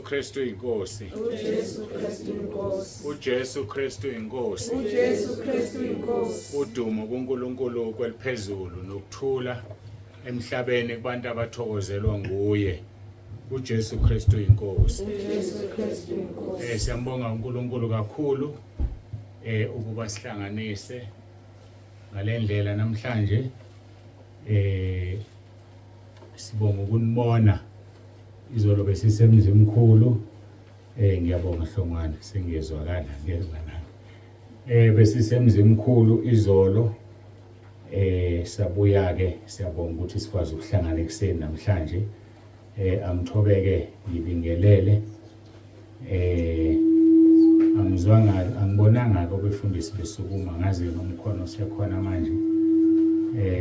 UJesu Kristu inkosi. UJesu Kristu inkosi. UJesu Kristu inkosi. UJesu Kristu inkosi. Udumo kuNkulunkulu kweliphezulu nokuthula emhlabeni kubantu abathokozelwa nguye. UJesu Kristu inkosi. UJesu Kristu inkosi. Siyambonga uNkulunkulu kakhulu ukuba sihlanganise ngalendlela namhlanje. Sibonga ukunibona. Izolo besisemzimkhulu. Ngiyabonga Hlongwane, sengiyezwakala ngiyezwa nami. Besisemzimkhulu izolo. Sabuya ke, siyabonga ukuthi sikwazi ukuhlangana ekuseni namhlanje. Angithobeke ngibingelele. Angizwanga, angibonanga ke obefundisi besukuma, ngazi nomkhono sekhona manje.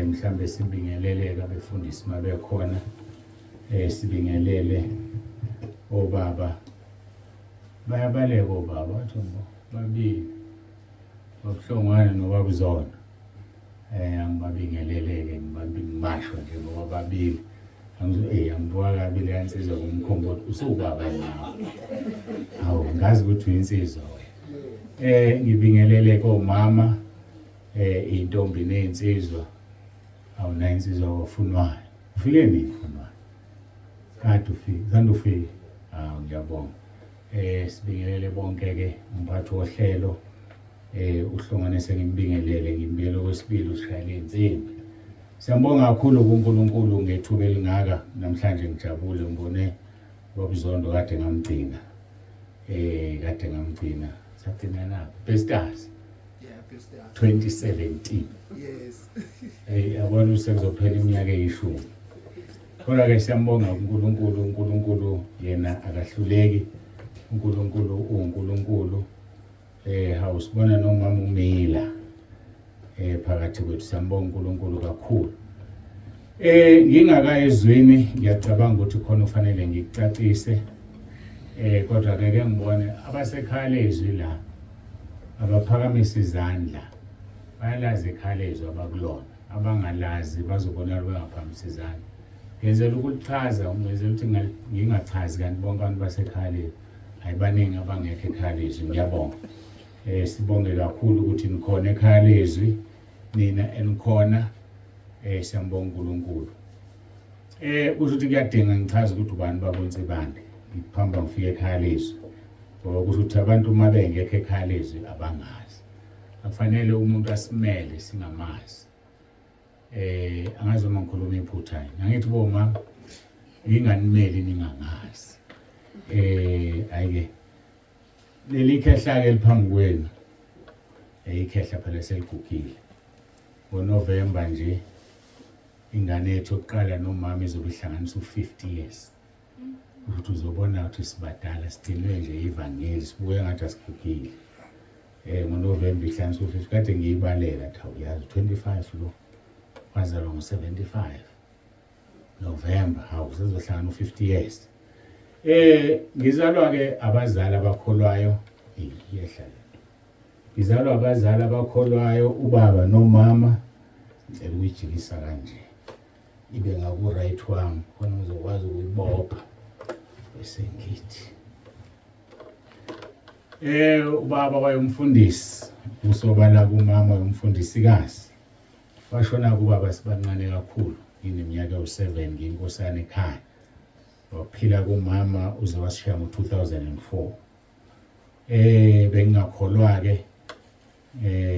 Mhlambe sibingelele abefundisi mabekhona. Sibingelele obaba. Bayabaleka obaba, bathi babili. Babuhlongwane nobabuzona. Angibabingeleleke, ngibasho nje ngoba babili. Angibuka kabi le nsizwa ngomkhombo, usubaba nawe. Hawu, ngazi ukuthi uyinsizwa wena. Ngibingelele komama, intombi nezinsizwa. Hawu, nayi insizwa wafunwayo. Ufike nini ufunwayo? Kade ufike, sanda ufike. Hawu, ngiyabonga. Sibingelele bonke ke umphathi wohlelo. Uhlongane sengimbingelele, ngimbiyele okwesibili usishayele insimbi. Siyambonga kakhulu kuNkulunkulu ngethuba elingaka namhlanje. Ngijabule ngibone Babuzondo, kade ngamgcina. Kade ngamgcina. Sagcina na Bestars. Yeah, Bestars. 2017. Yes. Yabona usekuzophela iminyaka eyishumi. Kodwa ke siyambonga uNkulunkulu, uNkulunkulu yena akahluleki. uNkulunkulu uNkulunkulu. Hawu, sibona nomama uMila phakathi kwethu. Siyambonga uNkulunkulu kakhulu. Ngingaka ezwini, ngiyacabanga ukuthi khona ufanele ngikucacise. Kodwa ke ke ngibone abasekhaya lezwi la abaphakamisa izandla, bayalazi ekhaya lezwi abakulona. Abangalazi bazobonakala bengaphakamisa izandla. Ngenzela ukulichaza, ngenzela ukuthi ngingachazi kanti bonke abantu basekhaya lezwi. Ayibaningi abangekho ekhaya lezwi. Ngiyabonga. Sibonge kakhulu ukuthi nikhona ekhaya lezwi, nina enikhona. Siyambonga uNkulunkulu. Kusho ukuthi kuyadinga ngichaze ukuthi ubani baboNsibande ngiphambi ngifike ekhaya lezwi, ngoba kusho ukuthi abantu uma bengekho ekhaya lezwi abangazi. Akufanele umuntu asimele singamazi. Angazi uma ngikhuluma iphutha yini. Angithi boma nginganimeli ningangazi. Ayike leli khehla ke eliphambi kwenu, ikhehla phela seligugile. NgoNovember nje ingane yethu yokuqala nomama izobe ihlanganisa u50 years. Ukuthi uzobona ukuthi sibadala, sigcinwe nje ivangeli, sibuke ngathi asigugile. NgoNovember ihlanganisa u50, kade ngiyibalela thi awuyazi 25 lo wazalwa ngo75 November, hawu sezohlangana u50 years. Ngizalwa ke abazali abakholwayo, iyehla lento. Ngizalwa abazali abakholwayo, ubaba nomama. Ngicela ukuyijikisa kanje ibe ngaku right wami khona ngizokwazi ukuyibopha bese ngithi ubaba wayemfundisi, usobala kumama wayemfundisikazi. Washona kubaba sibancane kakhulu, ngineminyaka ewu7, ngiyinkosana ekhaya. Waphila kumama uze wasishiya ngo2004. Bengingakholwa ke,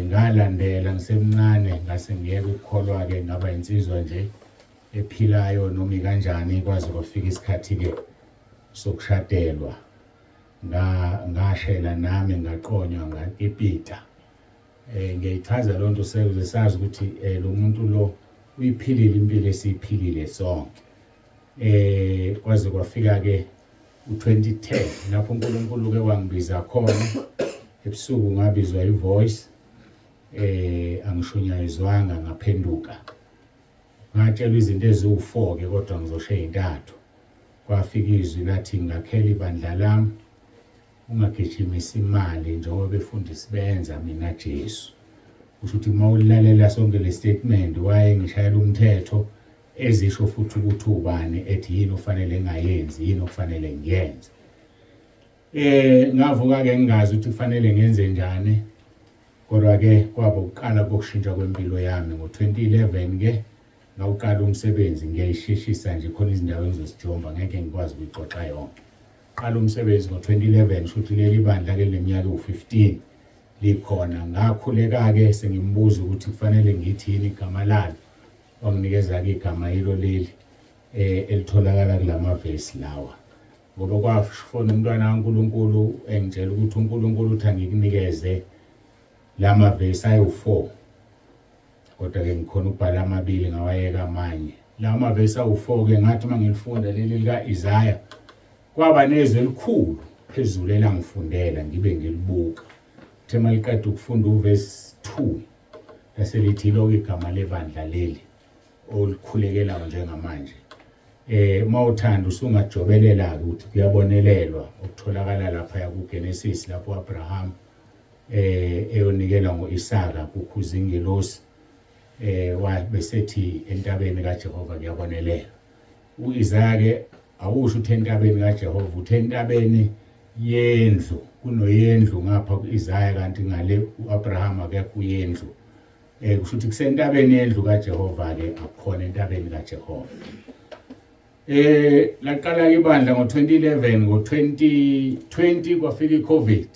ngalandela ngisemncane, ngase ngiyeke ukukholwa ke, ngaba insizwa nje ephilayo noma kanjani, kwaze kwafika isikhathi ke sokushadelwa. Ngashela nami, ngaqonywa, ngakipita. Ngiyayichaza loo nto sekuze sazi ukuthi lo muntu lo uyiphilile impilo esiyiphilile sonke. Kwaze kwafika ke u2010 lapho uNkulunkulu ke wangibiza khona ebusuku, ngabizwa ivoice, angishunyayezwanga, ngaphenduka. Ngatshelwa izinto eziwu4 ke, kodwa ngizosho ezintathu. Kwafika izwi lathi ngakhela ibandla lami, ungagijimisi imali njengoba befundisi benza, mina Jesu. Kusho ukuthi uma ulalela sonke le statement, waye ngishayela umthetho ezisho futhi ukuthi ubani ethi yini ofanele ngingayenzi, yini okufanele ngiyenze. Ngavuka ke ngingazi ukuthi kufanele ngenze njani. Kodwa ke kwaba ukuqala kokushintsha kwempilo yami ngo-2011 ke ngawuqala umsebenzi ngiyayisheshisa nje khona izindawo engizozijomba ngeke ngikwazi ukuyixoxa yonke. Qala umsebenzi ngo-2011 shuthi leli bandla ke lineminyaka ewu-15 likhona. Ngakhuleka-ke sengimbuza ukuthi kufanele ngithi yini igama lalo. Wanginikeza-ke igama yilo leli elitholakala kulamavesi lawa. Ngoba kwafona umntwana kaNkulunkulu engitshela ukuthi uNkulunkulu uthi angikunikeze lamavesi ayi-4. Kodwa ke ngikhona ukubhala amabili ngawayeka amanye. Lawa mavesi awu-4 ke ngathi uma ngilifunda leli lika-Isaya kwaba nezwi elikhulu phezulu elangifundela ngibe ngilibuka. Uthe maliqeda ukufunda uvesi 2 lase lithi lokho igama lebandla leli olikhulekelayo njengamanje. Mawuthanda usungajobelela ke ukuthi kuyabonelelwa okutholakala lapha kuGenesis lapho uAbraham eyonikela ngoIsaka kukhuza ingelosi wabesethi entabeni kaJehova kuyabonelelwa. UIsaya ke awusho ukuthi entabeni kaJehova, uthe entabeni yendlu, kunoyendlu ngapha kuIsaya kanti ngale uAbraham akekho uyendlu. Kusho ukuthi kusentabeni yendlu kaJehova ke akukhona entabeni kaJehova. Laqala ke ibandla ngo-2011, ngo-2020 kwafika iCovid.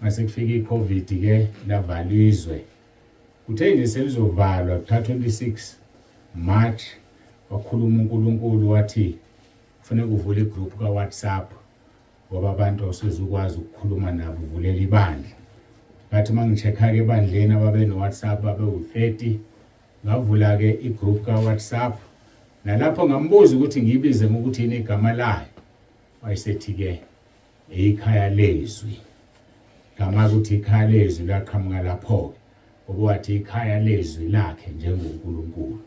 Mase kufika iCovid ke lavala izwe. Kuthe nje selizovalwa kutha 26 March wakhuluma uNkulunkulu wathi kufanele uvule igroup ka WhatsApp ngoba abantu awusezukwazi ukukhuluma nabo uvulela ibandla. Ngathi mangichecka ke ebandleni ababe no WhatsApp babe u30 ngavula ke igroup ka WhatsApp nalapho ngambuza ukuthi ngiyibize ngokuthi yini igama layo. Wayesethi ke ikhaya lezwi. Gama ukuthi ikhaya lezwi laqhamuka lapho ke ngoba wathi ikhaya lezwi lakhe njengoNkulunkulu.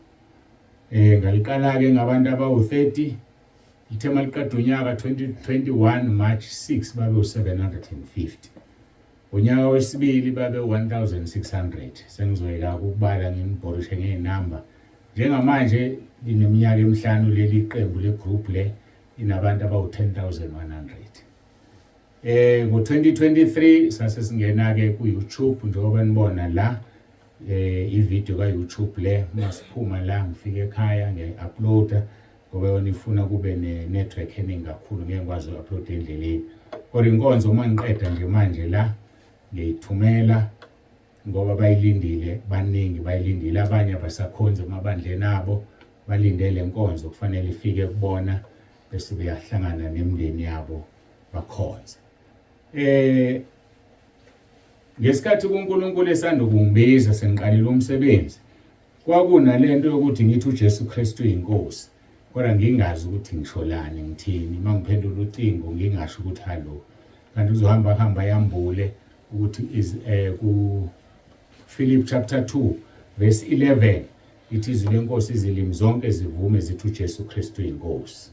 Ngaliqala ke ngabantu abawu30 lithe maliqeda unyaka 2021 March 6 babe u750. Unyaka wesibili babe 1600. Sengizoyeka ukubala nginibhorishe ngezinamba. Njengamanje lineminyaka emihlanu leli qembu le group le inabantu abawu 10100. Ngo-2023 sase singena ke ku YouTube njengoba nibona la i-video ka YouTube le masiphuma la ngifike ekhaya ngiyayi-uploada ngoba yona ifuna kube ne-network eningi kakhulu ngeke ngikwazi uku-upload endleleni. Kodwa inkonzo uma ngiqeda nje manje la ngiyithumela ngoba bayilindile baningi bayilindile abanye abasakhonzi emabandleni abo balinde le nkonzo kufanele ifike kubona bese beyahlangana nemindeni yabo bakhonze. Ngesikhathi kuNkulunkulu esanda kungibiza sengiqalile umsebenzi kwakunalento yokuthi ngithi uJesu Kristu uyinkosi kodwa ngingazi ukuthi ngisholani ngithini mangiphendula ucingo ngingasho ukuthi hallo kanti uzohamba hamba yambule ukuthi is ku Philip chapter 2 verse 11 ithi izwi lenkosi izilimi zonke zivume zithi uJesu Kristu uyinkosi.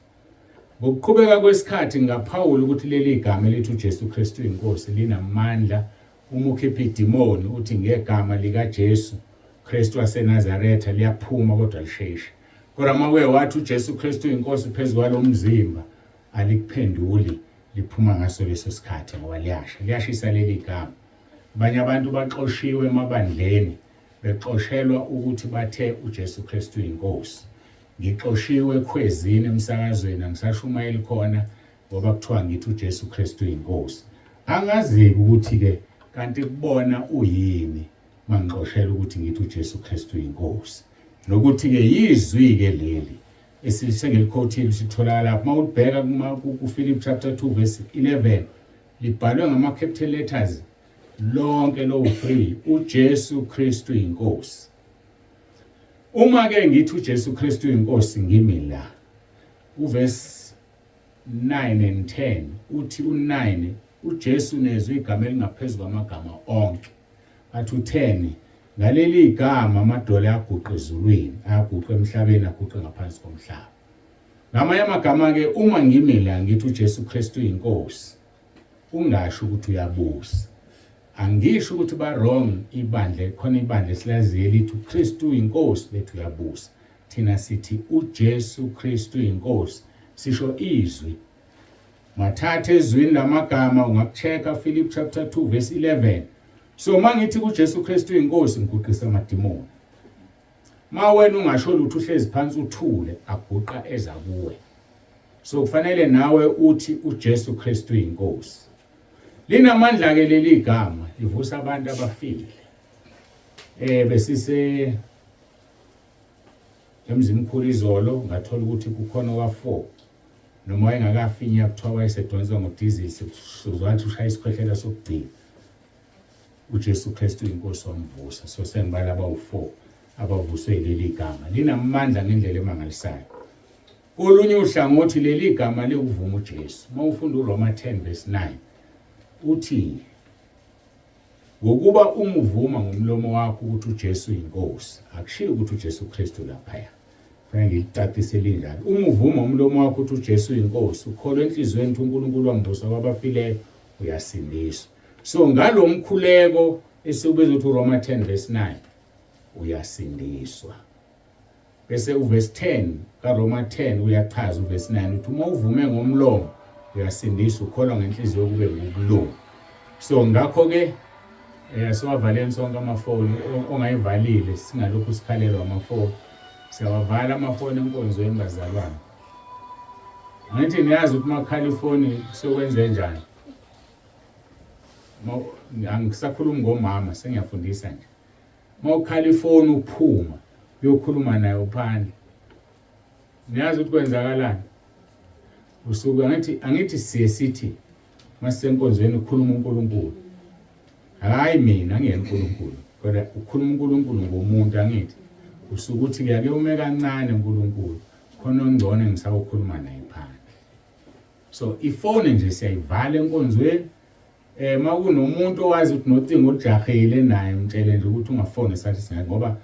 Ngokuqhubeka kwesikhathi ngaphawula ukuthi leli gama elithi uJesu Kristu uyinkosi linamandla. Uma ukhipha idimoni uthi ngegama likaJesu Kristu waseNazaretha liyaphuma kodwa lisheshe. Kodwa uma uye wathi uJesu Kristu uyinkosi phezu kwalomzimba alikuphenduli liphuma ngaso leso sikhathi ngoba liyasha. Liyashisa leli gama. Abanye abantu baxoshiwe emabandleni bexoshelwa ukuthi bathe uJesu Kristu uyinkosi. Ngixoshiwe ekhwezini emsakazweni angisashumayeli khona ngoba kuthiwa ngithi uJesu Kristu uyinkosi. Angazi ukuthi ke kanti kubona uyini mangixoshela ukuthi ngithi uJesu Kristu uyinkosi. Nokuthi ke yizwi ke leli esengiliquotile sitholakala lapha mawubheka ku Philip chapter 2 verse 11 libhalwe ngama capital letters lonke lo 3 uJesu Kristu inkosi. Uma ke ngithi uJesu Kristu inkosi ngimi la uverse 9 and 10 uthi u9 uJesu nezwi igama elingaphezulu kwamagama onke. Athi u10 ngaleli igama amadola aguqe ezulwini aguqe emhlabeni aguqe ngaphansi komhlaba. Ngamanye amagama ke uma ngimi la ngithi uJesu Kristu inkosi ungasho ukuthi uyabusa. Angisho ukuthi ba wrong ibandla khona ibandla esilaziyo lithi uKristu inkosi bethu uyabusa. Thina sithi uJesu Kristu inkosi sisho izwi. Ngathatha ezwini lamagama ungakuchecka Philip chapter 2 verse 11. So mangithi kuJesu Kristu inkosi ngiguqisa amadimoni. Ma wena ungasho lutho uhlezi phansi uthule aguqa eza kuwe. So kufanele nawe uthi uJesu Kristu inkosi. Linamandla ke leli gama livusa abantu abafile. Eh besise emzimkhulu izolo ngathola ukuthi kukhona owa-4 noma wayengakafinya kuthiwa wayesedonsa ngodizili sekuzowathi ushaya isikhwehlela sokugcina uJesu Kristu inkosi wamvusa so sengibala abawu-4 abavuswe yileli gama linamandla ngendlela emangalisayo kolunye uhlangothi leli gama liwukuvuma uJesu uma ufunda uRoma 10 verse 9 uthi Ngokuba uma uvuma ngomlomo wakho ukuthi uJesu uyinkosi, akushiwo ukuthi uJesu Kristu laphaya. Kufanele ngikucacise linjalo. Uma uvuma ngomlomo wakho ukuthi uJesu uyinkosi, ukholwa enhliziyweni ukuthi uNkulunkulu wamvusa kwabafileyo, uyasindiswa. So ngalo mkhuleko esiwubiza ukuthi uRoma 10 verse 9 uyasindiswa. Bese uverse 10 kaRoma 10 uyachaza uverse 9 uthi uma uvume ngomlomo uyasindiswa ukholwa ngenhliziyo kube ngukulunga. So ngakho ke eh siwavaleni sonke amafoni ongayivalile singalokhu sikhalelwa amafoni. Siyawavala amafoni enkonzweni bazalwane. Ngithi niyazi ukuthi makhala ifoni sokwenze njani. Angisakhulumi ngomama sengiyafundisa nje. Mawukhala ifoni uphuma uyokhuluma nayo phandle. Niyazi ukuthi kwenzakalani? Usuke angithi angithi siye sithi masisenkonzweni ukhuluma uNkulunkulu. Hayi mina angiyena uNkulunkulu. Kodwa ukhuluma uNkulunkulu ngomuntu angithi. Usuke uthi kuyake ume kancane uNkulunkulu khona ongcono engisawukhuluma naye phandle. So ifoni nje siyayivala enkonzweni Eh makunomuntu owazi ukuthi nocingo ojahile naye mtshele nje ukuthi ungafoni sathi singayi ngoba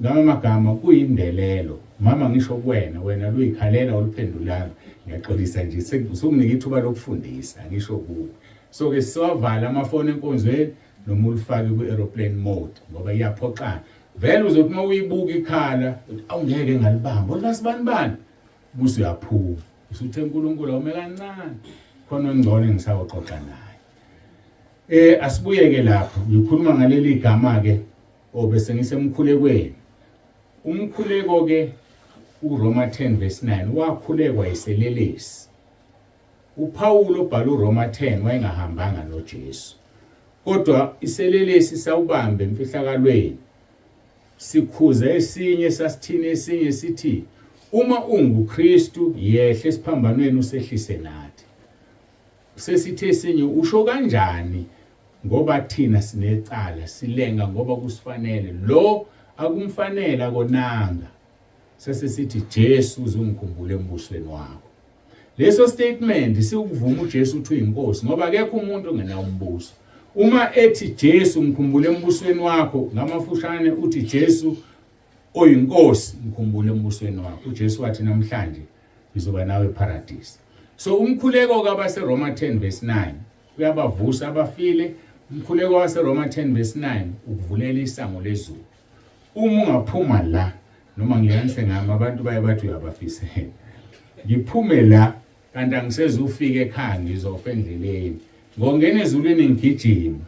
ngama magama kuyindelelo. Mama ngisho kuwena wena luyikhalela oluphendulanga. Ngiyaxolisa nje sekunika ithuba lokufundisa ngisho kuwe. So ke siwavala amafoni enkonzweni noma ulifake ku-aeroplane mode ngoba iyaphoxana. Vele uzothi uma uyibuka ikhala awungeke ngalibamba. Olukasibani bani? Buse uyaphuma. Usuthe uNkulunkulu awume kancane khona ongcono engisawoxoxa naye. Eh asibuyeke lapho ngikhuluma ngaleli gama ke obese ngisemkhulekweni. Umkhuleko ke uRoma 10 verse 9 wakhulekwa iselelesi. UPawulu obhala uRoma 10 wayengahambanga noJesu. Kodwa iselelesi sawubamba emfihlakalweni Sikhuza esinye sasithini esinye sithi uma unguKristu yehle esiphambanweni usehlise nathi. Sesithe esinye usho kanjani ngoba thina sinecala silenga ngoba kusifanele lo akumfanele akonanga. Sase sithi Jesu uzungikhumbula embusweni wakho. Leso statement siwukuvuma uJesu uthi uyinkosi ngoba akekho umuntu ongenawo umbuso. Uma ethi Jesu ngikhumbule embusweni wakho ngamafushane uthi Jesu oyinkosi ngikhumbule embusweni wakho. uJesu wathi namhlanje ngizoba nawe eparadise. So umkhuleko kabaseRoma 10 verse 9 uyabavusa abafile. Umkhuleko waseRoma 10 verse 9 ukuvulela isango lezulu. Uma ungaphuma la noma ngilanise ngami abantu baye bathi uyabafisela. Ngiphume la kanti angisezufika ekhaya ngizofa endleleni. Ngongena ezulwini ngigijima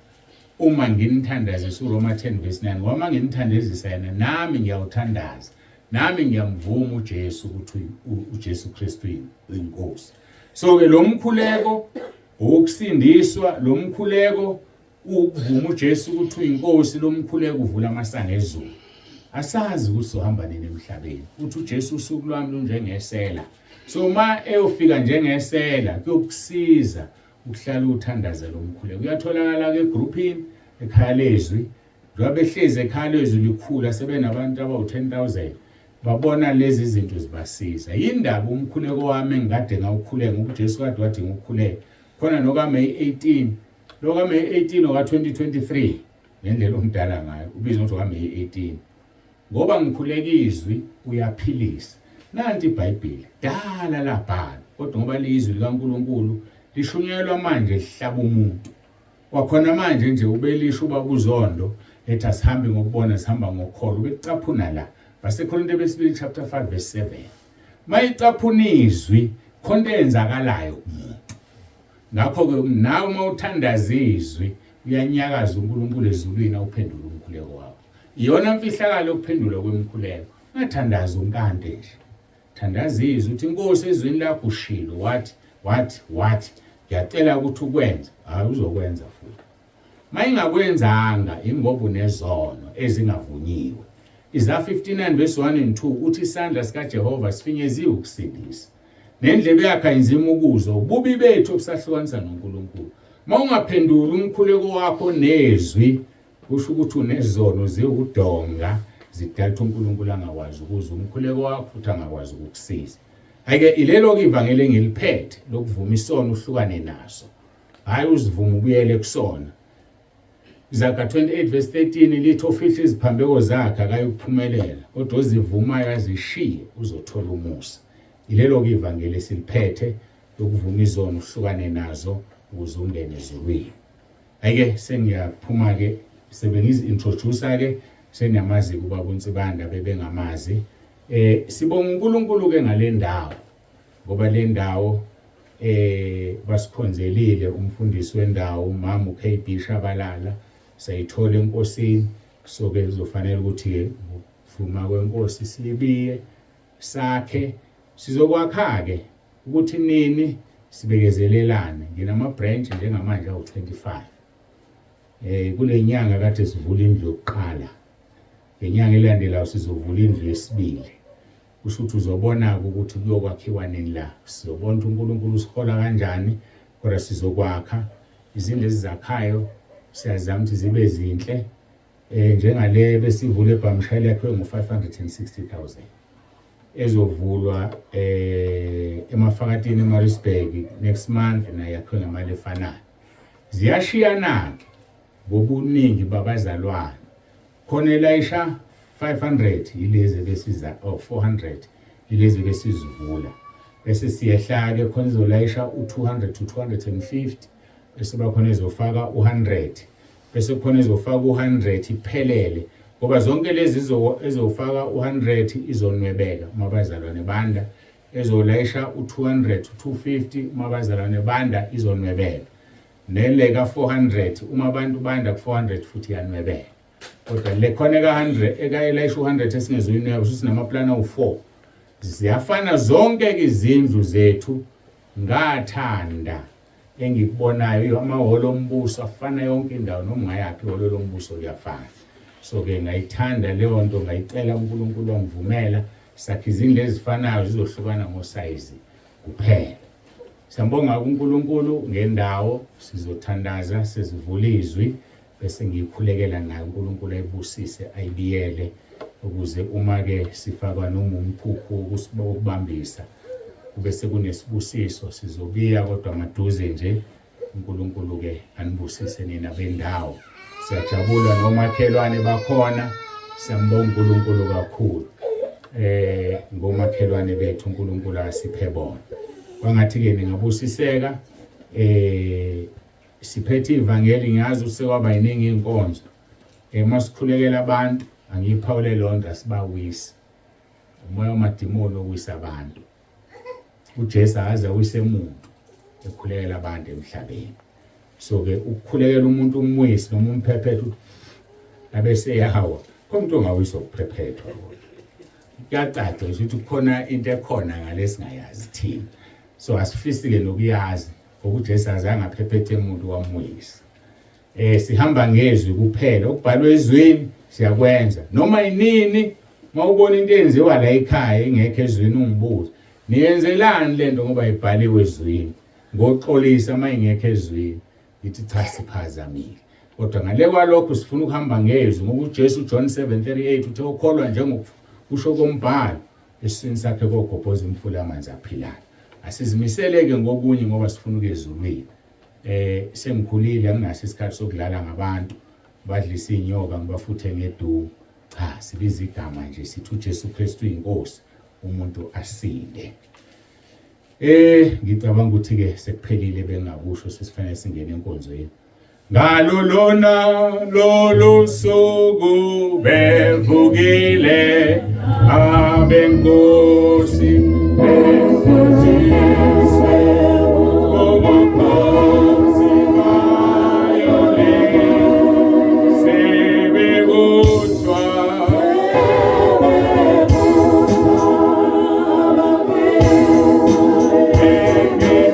uma nginithandazisa uRoma 10 verse 9 ngoba uma nginithandazisa yena nami ngiyawuthandaza nami ngiyamvuma uJesu ukuthi uJesu Kristu uyinkosi. So ke lo mkhuleko wokusindiswa lo mkhuleko Ukuvuma uJesu ukuthi uyinkosi lomkhuleko uvula amasango ezulu. Asazi ukuthi sohamba nini emhlabeni. Uthi uJesu usuku lwami lunjengesela. So uma eyofika njengesela kuyokusiza ukuhlala uthandaza lo mkhuleko. Uyatholakala ke egroupini ekhaya lezwi. Njengoba behlezi ekhaya lezwi likhula sebenabantu abawu-10,000 babona lezi zinto zibasiza. Yindaba umkhuleko wami engikade ngawukhuleka ngoba uJesu kade wathi ngiwukhuleke. Khona nokaMay 18 Lo kaMeyi 18 oka-2023 ngendlela omdala ngayo ubizwa ukuthi okaMeyi 18 ngoba ngikhuleka izwi uyaphilisa. Nanti iBhayibheli dala labhalwa kodwa ngoba liyizwi likaNkulunkulu lishunyayelwa manje lihlaba umuntu. Kwakhona manje nje ubelisho ubaba uZondo ethi asihambi ngokubona sihamba ngokholo ubekucaphuna la. BaseKorinte besibili chapter 5 verse 7. Mayicaphuna izwi Khona into eyenzakalayo kumuntu. Ngakho-ke nawe uma uthandaza izwi uyanyakaza uNkulunkulu ezulwini awuphendule umkhuleko wakho. Iyona mfihlakalo yokuphendulwa kwemikhuleko. Ungathandazi unkante nje. Thandaza izwi uthi inkosi ezwini lakho ushilo wathi wathi wathi ngiyacela ukuthi ukwenze. Hayi uzokwenza futhi. Mayingakwenzanga ingoba unezono ezingavunyiwe. Iza 59 verse 1 and 2 uthi isandla sikaJehova sifinyeziwe ukusindisa. Nendlebe yakhe ayinzima ukuzwa ububi bethu obusahlukanisa noNkulunkulu. Mawungaphenduli umkhuleko wakho nezwi kusho ukuthi unezono ziwudonga zidala ukuthi uNkulunkulu angakwazi ukuzwa umkhuleko wakho futhi angakwazi ukukusiza. Ayike ilelo-ke ivangeli engiliphethe lokuvuma isono uhlukane naso. Hhayi uzivume ubuyele kusona. Izaga 28 verse 13 lithi ofihla iziphambeko zakhe akayukuphumelela, kodwa ozivumayo azishiye uzothola umusa. Ilelo-ke ivangeli esiliphethe lokuvuma izono uhlukane nazo ukuze ungene ezulwini. Ayike sengiyaphuma-ke sebengizi-introducer-ke seniyamazi-ke ubaba uNsibanda bebengamazi. Sibonga uNkulunkulu-ke ngale ndawo ngoba le ndawo basikhonzelile umfundisi wendawo umama uKB Shabalala sayithola enkosini so ke kuzofanele ukuthi ke ngokuvuma kwenkosi siyibiye sakhe sizokwakha ke ukuthi nini sibekezelelane nginama branch njengamanje awu25 kule nyanga kade sivula indlu yokuqala ngenyanga elandelayo sizovula indlu yesibili. Kusho ukuthi uzobona-ke ukuthi kuyokwakhiwa nini la. Sizobona ukuthi uNkulunkulu usihola kanjani, kodwa sizokwakha. Izindlu ezizakhayo siyazama ukuthi zibe zinhle. Njengale besivule eBhamshayela yakhiwe ngo-560,000 ezovulwa eMafakatini eMaritzburg next month nayo yakhiwe ngemali efanayo. Ziyashiyana-ke ngobuningi babazalwane. Khona elayisha 500 yilezi ebesiza oh 400 yilezi ebesizivula bese siyehla ke khona izolayisha u200 to 250 bese bakhona ezofaka u100 bese khona ezofaka u100 iphelele ngoba zonke lezi ezofaka u100 izonwebeka uma bazalwane banda ezolayisha u200 to 250 uma bazalwane banda izonwebeka nele ka-400 uma abantu banda ku-400 futhi iyanwebeka kodwa le khona eka-100 ekayelayisha u-100 esingezuyinweba kusho sinamaplani awu-4 ziyafana zonke izindlu zethu ngathanda engikubonayo amahholo ombuso afana yonke indawo noma ungayaphi ihholo lombuso liyafana so-ke ngayithanda leyo nto ngayicela uNkulunkulu wangivumela sakhe izindlu ezifanayo zizohlukana ngosayizi kuphela. Siyambonga uNkulunkulu ngendawo sizothandaza sesivula izwi bese ngiyikhulekela naye uNkulunkulu ayibusise ayibiyele ukuze uma ke sifakwa noma umkhukhu wokubambisa kube sekunesibusiso sizobiya kodwa maduze nje uNkulunkulu ke anibusise nina bendawo. Siyajabula nomakhelwane bakhona, siyambonga uNkulunkulu kakhulu. Ngomakhelwane bethu uNkulunkulu asiphe bona. Kwangathi ke ningabusiseka siphethe ivangeli ngiyazi usekwaba yiningi inkonzo. Masikhulekela abantu angiyiphawule lonto asibawisi. Umoya wamadimoni owisa abantu. uJesu akaze awise muntu ekhulekela abantu emhlabeni. So ke ukukhulekela umuntu umwisi noma umphephethe abese yawa khona umuntu ongawiswa ukuphephethwa kodwa kuyacaca nje ukuthi kukhona into ekhona ngalesingayazi thina. So asifisi-ke nokuyazi ngoba uJesu azange aphephethe umuntu wamwisa. Sihamba ngezwi kuphela, okubhalwe ezwini siyakwenza. Noma yinini mawubona into eyenziwa la ekhaya ingekho ezwini ungibuze, niyenzelani lento ngoba ibhaliwe ezwini? Ngoxolisa uma ingekho ezwini, ngithi cha siphazamile. Kodwa ngale kwalokho sifuna ukuhamba ngezwi ngoba uJesu John 7:38 uthe ukholwa njengokusho kombhalo esiswini sakhe kogobhoza imfula amanzi aphilayo. Asizimisele-ke ngokunye ngoba sifuna ukuya ezulwini. Sengikhulile anginaso isikhathi sokudlala ngabantu badlisa inyoka ngibafuthe ngeduku. Cha, sibiza igama nje sithi uJesu Kristu inkosi umuntu asinde. Ngicabanga ukuthi ke sekuphelile bengakusho sesifanele singene enkonzweni. Ngalo lona lolu suku bevukile abenkosi bevukile. Ubukhosi bayo le sebekuthwa bengeniswa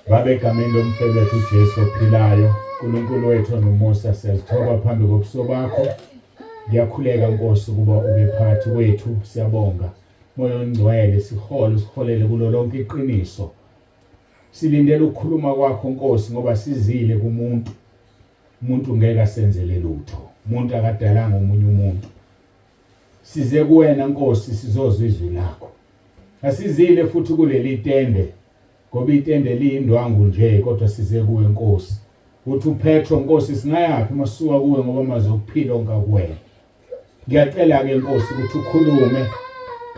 Baba, egameni lomfowethu uJesu ophilayo, uNkulunkulu wethu onomusa, siyazithoba phambi kobuso bakho. Ngiyakhuleka Nkosi ukuba ube phakathi kwethu. Siyabonga Moya oNgcwele, sihole, usiholele kulo lonke iqiniso. Silindele ukukhuluma kwakho Nkosi, ngoba sizile kumuntu. Umuntu ngeke asenzele lutho, umuntu akadalanga omunye umuntu. Size kuwena Nkosi, sizozwa izwi lakho. Asizile futhi kuleli tende, ngoba itende liyindwangu nje, kodwa size kuwe Nkosi. Uthi uPetro, Nkosi, singayaphi masuka kuwe, ngoba amazwi okuphila onke akuwena. Ngiyacela ke Nkosi ukuthi ukhulume.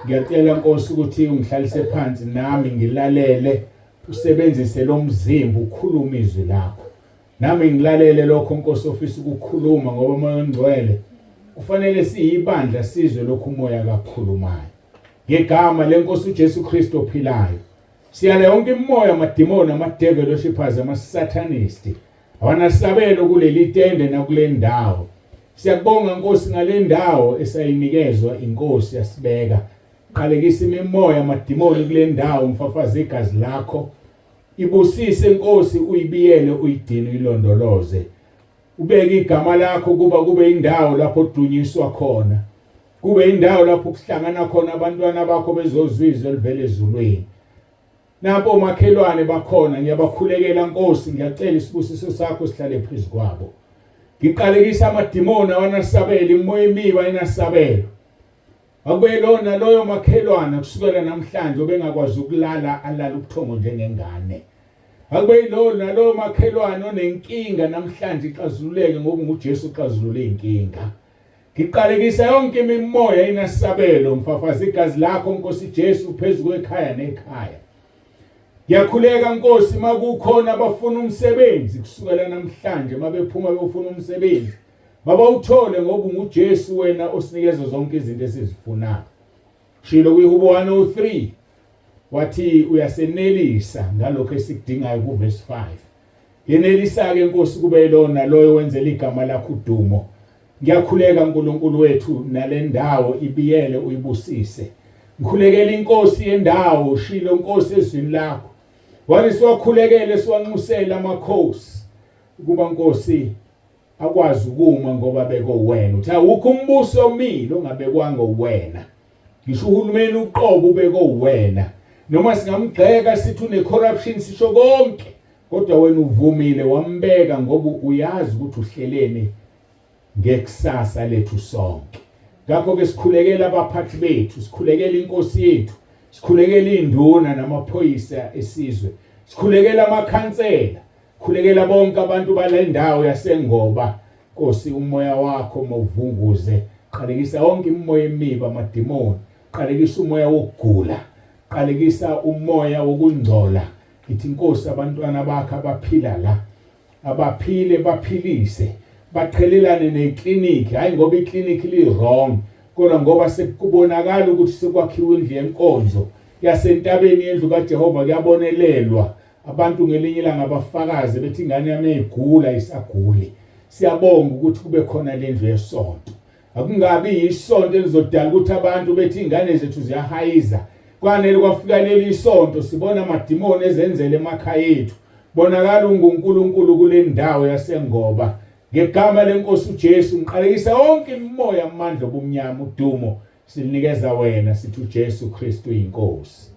Ngiyacela Nkosi ukuthi ungihlalise phansi nami ngilalele, usebenzise lo mzimba ukhulume izwi lakho. Nami ngilalele lokho Nkosi ofisa ukukhuluma, ngoba uMoya oNgcwele kufanele siyibandla sizwe lokhu uMoya kakhulumayo. Ngegama lenkosi uJesu Kristu ophilayo, siyala yonke imimoya, amadimoni, ama-devil worshippers, ama-satanist, awanasabelo kuleli tende nakule ndawo. Siyakubonga Nkosi ngale ndawo esayinikezwa inkosi yasibeka. Qalekisa imimoya, amadimoni kule ndawo, mfafaze igazi lakho. Ibusise Nkosi, uyibiyele, uyigcine, uyilondoloze. Ubeke igama lakho kuba kube indawo lapho odunyiswa khona. Kube indawo lapho kuhlangana khona abantwana bakho bezozwa izwi elivela ezulwini. Nampo omakhelwane bakhona, ngiyabakhulekela Nkosi, ngiyacela isibusiso sakho sihlale phezu kwabo. Ngiqalekisa amadimoni awanasabelo, imimoya emibi ayinasabelo. Akube lona loyo makhelwana kusukela namhlanje obengakwazi ukulala alala ubuthongo njengengane. Akube yilowo nalowo makhelwane onenkinga namhlanje ixazululeke, ngoba nguJesu uxazulula izinkinga. Ngiqalekisa yonke imimoya inasabelo, ngifafaza igazi lakho Nkosi Jesu phezu kwekhaya nekhaya. Ngiyakhuleka Nkosi, makukhona abafuna umsebenzi kusukela namhlanje, mabephuma beyofuna umsebenzi, mabawuthole, ngoba unguJesu wena osinikeza zonke izinto esizifunayo. Shilo kwiHubo 103 wathi uyasenelisa ngalokho esikudingayo kuverse 5. Yenelisa-ke Nkosi kube lona loyo wenzela igama lakho udumo. Ngiyakhuleka uNkulunkulu wethu nale ndawo ibiyele uyibusise. Ngikhulekela inkosi yendawo, ushilo Nkosi ezwini lakho. Wathi siwakhulekele siwanxusele amakhosi ukuba Nkosi akwazi ukuma ngoba beko wena. Uthi awukho umbuso omile ongabekwanga wena. Ngisho uhulumeni uqobo ubeko wena. Noma singamgxeka sithi une corruption sisho konke, kodwa wena uvumile wambeka ngoba uyazi ukuthi uhleleni ngekusasa lethu sonke. Ngakho ke sikhulekela abaphathi bethu, sikhulekela inkosi yethu, sikhulekela induna namaphoyisa esizwe, sikhulekela amakhansela. Khulekela bonke abantu bale ndawo yaseNgoba. Nkosi, umoya wakho mawuvunguze. Qalekisa yonke imimoya emibi, amadimoni. Qalekisa umoya wokugula. Qalekisa umoya wokungcola. Ngithi Nkosi, abantwana bakho abaphila la, abaphile, baphilise, baqhelelane neklinikhi, hayi ngoba iklinikhi li-wrong, kodwa ngoba sekubonakala ukuthi sekwakhiwa indlu yenkonzo yasentabeni yendlu kaJehova, kuyabonelelwa abantu. Ngelinye ilanga abafakaze bethi ingane yami yayigula, isaguli. Siyabonga ukuthi kube khona le ndlu yesonto. Akungabi yisonto elizodala ukuthi abantu bethi ingane zethu ziyahayiza. Kwanele kwafika leli isonto, sibona amadimoni ezenzele emakhaya ethu. Bonakala unguNkulunkulu kule ndawo yaseNgoba. Ngegama lenkosi uJesu ngiqalekisa yonke imimoya, amandla obumnyama. Udumo silinikeza wena, sithi uJesu Kristu inkosi.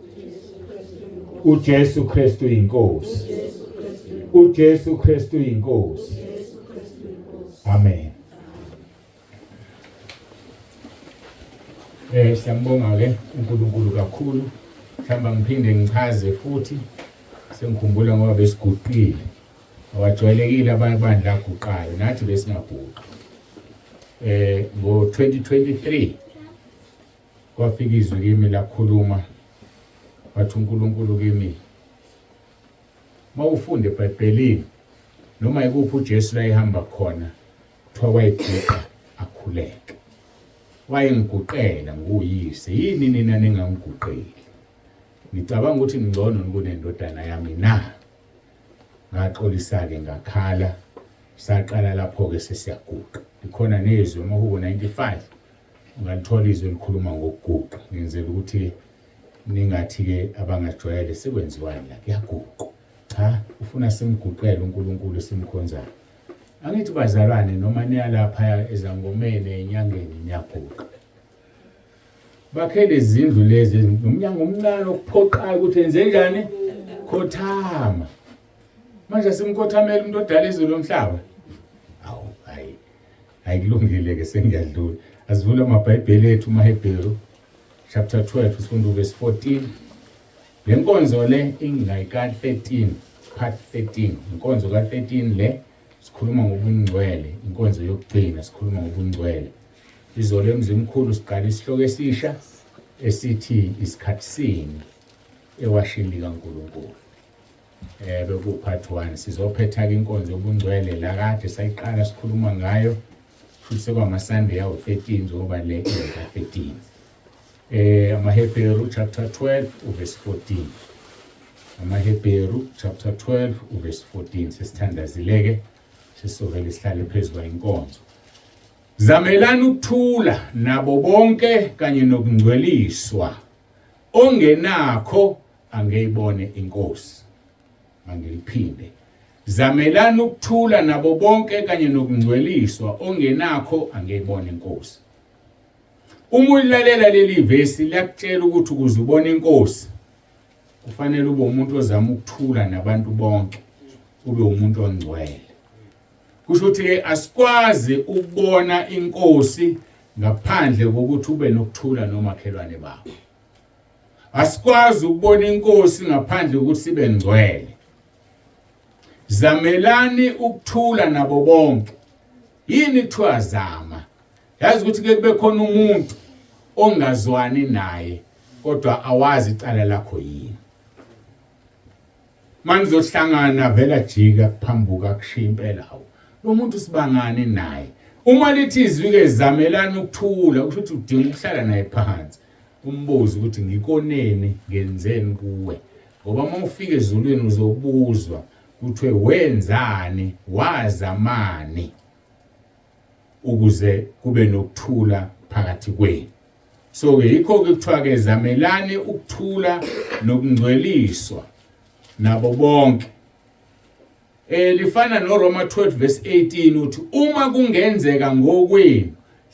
uJesu Kristu inkosi. uJesu Kristu inkosi. Amen. Siyambonga ke uNkulunkulu kakhulu. Mhlawumbe ngiphinde ngichaze futhi, sengikhumbula ngoba besiguqile. Awajwayelekile abandla aguqayo, nathi besingaguqi. Ngo 2023 kwafika izwi kimi, lakhuluma, wathi uNkulunkulu kimi, mawufunda eBhayibhelini, noma ikuphi uJesu la ehamba khona, kuthiwa wayiguqa akhuleke. Wayengiguqela nguyise, yini nina ningangiguqeli? Ngicabanga ukuthi ngcono kunendodana yami na? Ngaxolisa-ke, ngakhala. Saqala lapho-ke sesiyaguqa. Likhona nezwi, amaHubo 95, ungalithola izwi elikhuluma ngokuguqa. Ngenzela ukuthi ningathi-ke abangajwayele sekwenziwani la, kuyaguqwa. Cha, ufuna simguqele uNkulunkulu esimkhonzayo. Angithi bazalwane, noma niyalapha ezangomeni, enyangeni, niyaguqa. Bakhele izindlu lezi nomnyango omncane okuphoqayo ukuthi enze njani, khothama. Manje simkhothamela umuntu odala izulu lomhlaba? Awu, hayi hayi, kulungile ke, sengiyadlula. Asivule amabhayibheli ethu, maHebheru chapter 12, sifunde uverse 14. Le nkonzo le ingayika 13, part 13, inkonzo ka 13 le. Sikhuluma ngobungcwele, inkonzo yokugcina, sikhuluma ngobungcwele. Izolo emzimkhulu siqala isihloko esisha esithi isikhathi sini ewashini likaNkulunkulu. Beku part 1. Sizophetha ke inkonzo yobungcwele la kade sayiqala sikhuluma ngayo, futhi sekwama Sunday awu 13, njengoba le ka 13. AmaHebheru chapter 12 uverse 14. AmaHebheru chapter 12 uverse 14. Sesithandazileke, sesizovele sihlale phezulu kwayinkonzo. Zamelani ukuthula nabo bonke kanye nokungcweliswa, ongenakho angeyibone inkosi. Mangiliphinde. Zamelani ukuthula nabo bonke kanye nokungcweliswa, ongenakho angeyibone inkosi. Uma ulilalela leli vesi, liyakutshela ukuthi ukuze ubone inkosi kufanele ube umuntu ozama ukuthula nabantu bonke, ube umuntu ongcwele. Kusho ukuthi ke asikwazi ukubona inkosi ngaphandle kokuthi ube nokuthula nomakhelwane bakho. Asikwazi ukubona inkosi ngaphandle kokuthi sibe ngcwele. Zamelani ukuthula nabo bonke. Yini kuthiwa zama? Yazi ukuthi ke kube khona umuntu ongazwani naye, kodwa awazi icala lakho yini. Manizohlangana vela jika kuphambuka kushiya impela. Hawu, lo muntu sibangani naye? Uma lithi izwi ke zamelana ukuthula, kusho ukuthi udinga ukuhlala naye phansi, umbuze ukuthi ngikoneni, ngenzeni kuwe, ngoba uma ufika ezulwini uzobuzwa kuthiwe wenzani, wazamani ukuze kube nokuthula phakathi kwenu. So ke yikho ke kuthiwa ke zamelani ukuthula nokungcweliswa nabo bonke. Lifana noRoma 12 verse 18, uthi uma kungenzeka ngokwenu,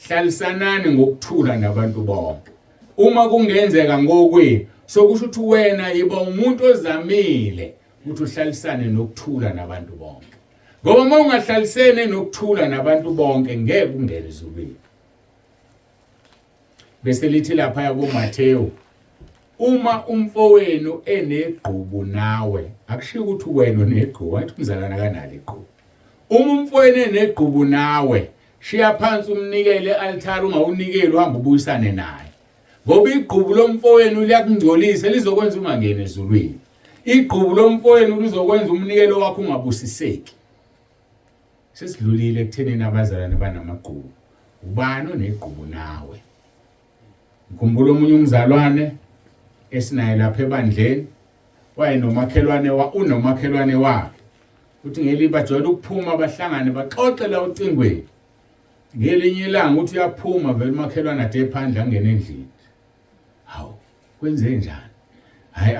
hlalisanani ngokuthula nabantu bonke. Uma kungenzeka ngokwenu, so kusho ukuthi wena yiba umuntu ozamile ukuthi uhlalisane nokuthula nabantu bonke, ngoba uma ungahlalisene nokuthula nabantu bonke ngeke ungene ezulwini. Bese lithi lapha kuMathewu Uma umfowenu enegqubu nawe, akushiwo ukuthi wena unegqubu, athi umzalwane akanalo igqubu. Uma umfowenu enegqubu nawe, shiya phansi umnikele e-altare, ungawunikeli uhambe ubuyisane naye. Ngoba igqubu lomfowenu liyakungcolisa, lizokwenza ungangeni ezulwini. Igqubu lomfowenu lizokwenza umnikelo wakho ungabusiseki. Sesidlulile ekuthenini abazalwane banamagqubu. Ubani onegqubu nawe? Ngikhumbula omunye umzalwane esinaye lapha ebandleni wayenomakhelwane wa unomakhelwane wakhe. Uthi ngeliba bajwayele ukuphuma bahlangane baxoxe la ocingweni. Ngelinye ilanga uthi uyaphuma vele umakhelwane ade phandle angene endlini. Hawu, kwenze njani? Hayi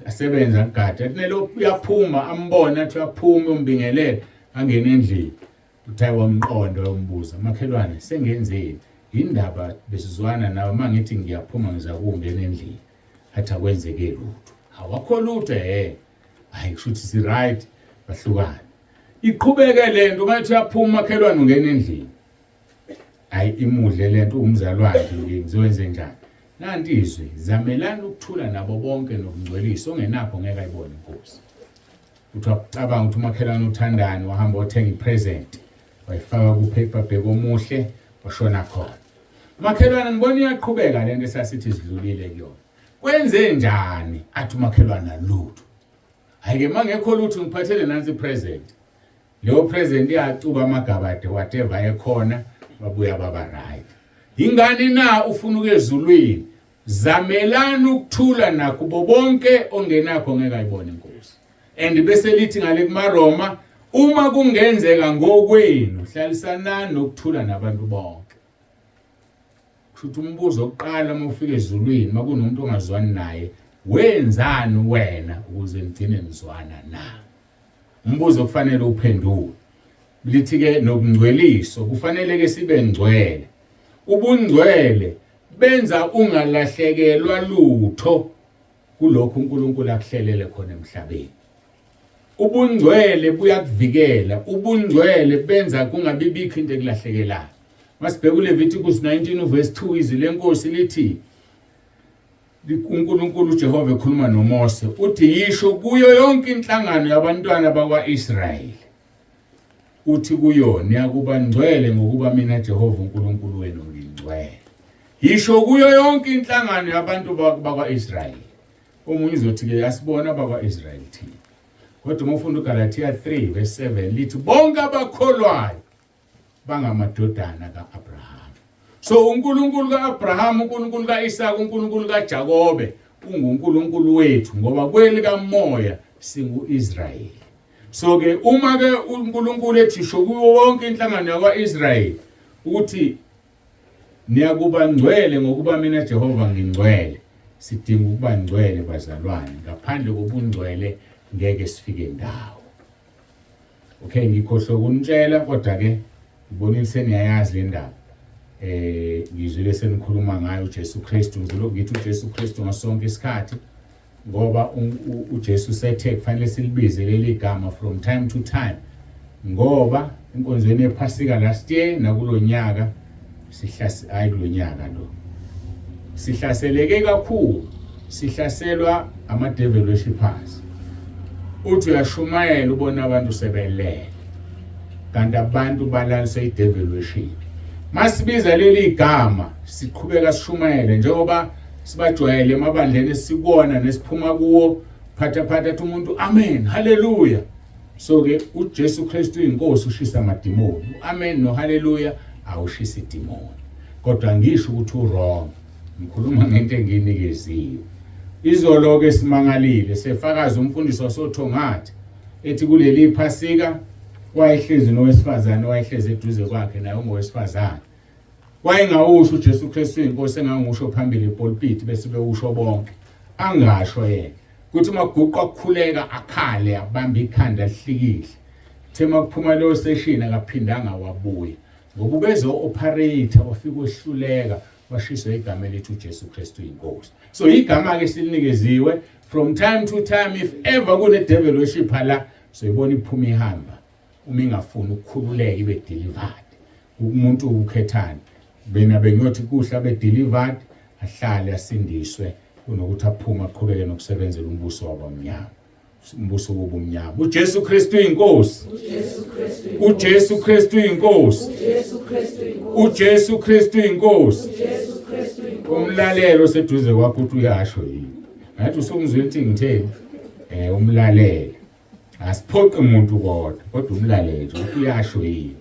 asebenza agade. Athi nelo uyaphuma ambone athi uyaphuma umbingelele angene endlini. Uthi hayi wamqonda wayombuza, makhelwane sengenzeni? Yindaba besizwana nawe uma ngithi ngiyaphuma ngiza kungena endlini. Athi akwenzeke lutho. Awakho lutho eh. Hayi kusho ukuthi si right bahlukane. Iqhubeke lento uma ethi uyaphuma umakhelwane ungena endlini. Hayi imudle lento umzalwane nje ngizowenze njani? Nanti izwi, zamelani ukuthula nabo bonke nokungcwelisa ongenakho ngeke ayibone inkosi. Uthi wakucabanga ukuthi umakhelwane uthandani wahamba wathenga ipresent wayifaka ku-paper bag omuhle washona khona. Makhelwane ngibona iyaqhubeka lento esasithi sidlulile kuyona. Kwenze njani? Athi umakhelwane lutho. Hayi ke mangekho lutho ngiphathele nansi ipresent. Leyo present iyacuba amagabade whatever ekhona babuya baba right. Ingani na ufuna ukezulwini? Zamelani ukuthula nakubo bonke ongenakho ngeke ayibone inkosi. And bese lithi ngale kumaRoma uma kungenzeka ngokwenu hlalisanani nokuthula nabantu bonke. Kushuthi umbuzo oqala uma ufika ezulwini makunomuntu ongazwani naye wenzani wena ukuze nigcine nizwana na? Umbuzo okufanele uphendule. Lithi ke nokungcweliso kufanele ke sibe ngcwele. Ubungcwele benza ungalahlekelwa lutho kulokhu uNkulunkulu akuhlelele khona emhlabeni. Ubungcwele buyakuvikela, ubungcwele benza kungabibikho into ekulahlekelayo. Masibheka uLeviticus 19 uverse 2 izwi lenkosi lithi uNkulunkulu uJehova ekhuluma noMose uthi yisho kuyo yonke inhlangano yabantwana bakwaIsrayeli uthi kuyo niyakuba ngcwele ngokuba mina Jehova uNkulunkulu wenu ngingcwele. Yisho kuyo yonke inhlangano yabantu bakwaIsrayeli. Omunye uzothi ke yasibona bakwaIsrayeli thina. Kodwa uma ufunda uGalathiya 3 verse 7 lithi bonke abakholwayo bangamadodana kaAbraham. So uNkulunkulu kaAbraham, uNkulunkulu kaIsaka, uNkulunkulu kaJakobe unguNkulunkulu wethu ngoba kweli kamoya singuIsrayeli. So ke uma ke uNkulunkulu ethi sho kuwo wonke inhlangano yakwaIsrayeli ukuthi niyakuba ngcwele ngokuba mina Jehova ngingcwele, sidinga ukuba ngcwele bazalwane, ngaphandle kobungcwele ngeke sifike ndawo. Okay, ngikhohlwe ukunitshela kodwa ke ngibonile seniyayazi le ndaba. Ngizwile senikhuluma ngayo uJesu Kristu, ngizolokhu ngithi uJesu Kristu ngasonke isikhathi ngoba uJesu sethe kufanele silibize leli gama from time to time ngoba enkonzweni yePhasika last year nakulonyaka sihlase hayi kulonyaka lo sihlaseleke kakhulu sihlaselwa ama devil worshippers uthi uyashumayela ubona abantu sebelele kanti abantu balaliswe i devil worship masibiza leli gama siqhubeka sishumayele njengoba sibajwayele emabandleni esikuwona nesiphuma kuwo phatha phatha athi umuntu amen haleluya so ke uJesu Kristu inkosi ushisa amadimoni uamen no haleluya awushisa idimoni kodwa ngisho ukuthi uwrong ngikhuluma ngento enginikeziwe izolo ke simangalile sefakaza umfundisi wasothongathi ethi kuleli phasika wayehlezi nowesifazane wayehlezi eduze kwakhe naye ungowesifazane Wayengawusho uJesu Kristu inkosi engangusho phambili epulpit bese bewusho bonke. Angasho yena. Kuthi maguqa kukhuleka akhale abambe ikhanda lihlikihle. Thema kuphuma leyo session akaphindanga wabuya. Ngoba ubezo operate wafika wehluleka washiswa igama elithi uJesu Kristu inkosi. So igama ke silinikeziwe from time to time if ever kune devil worship la soyibona iphuma ihamba uma ingafuni ukukhululeka ibe delivered. Umuntu ukhethani. Mina bengiyothi kuhle abe delivered ahlale asindiswe. Kunokuthi aphume aqhubeke nokusebenzela umbuso wabamnyama. Umbuso wobumnyama. UJesu Kristu inkosi. uJesu Kristu uJesu Kristu inkosi. uJesu Kristu inkosi. uJesu Kristu inkosi. uJesu Kristu inkosi. Umlalelo oseduze kwakho uthi uyasho yini? Ngathi usumzwile ukuthi ngitheni? Umlalele. Asiphoqi umuntu kodwa, kodwa umlalele nje ukuthi uyasho yini.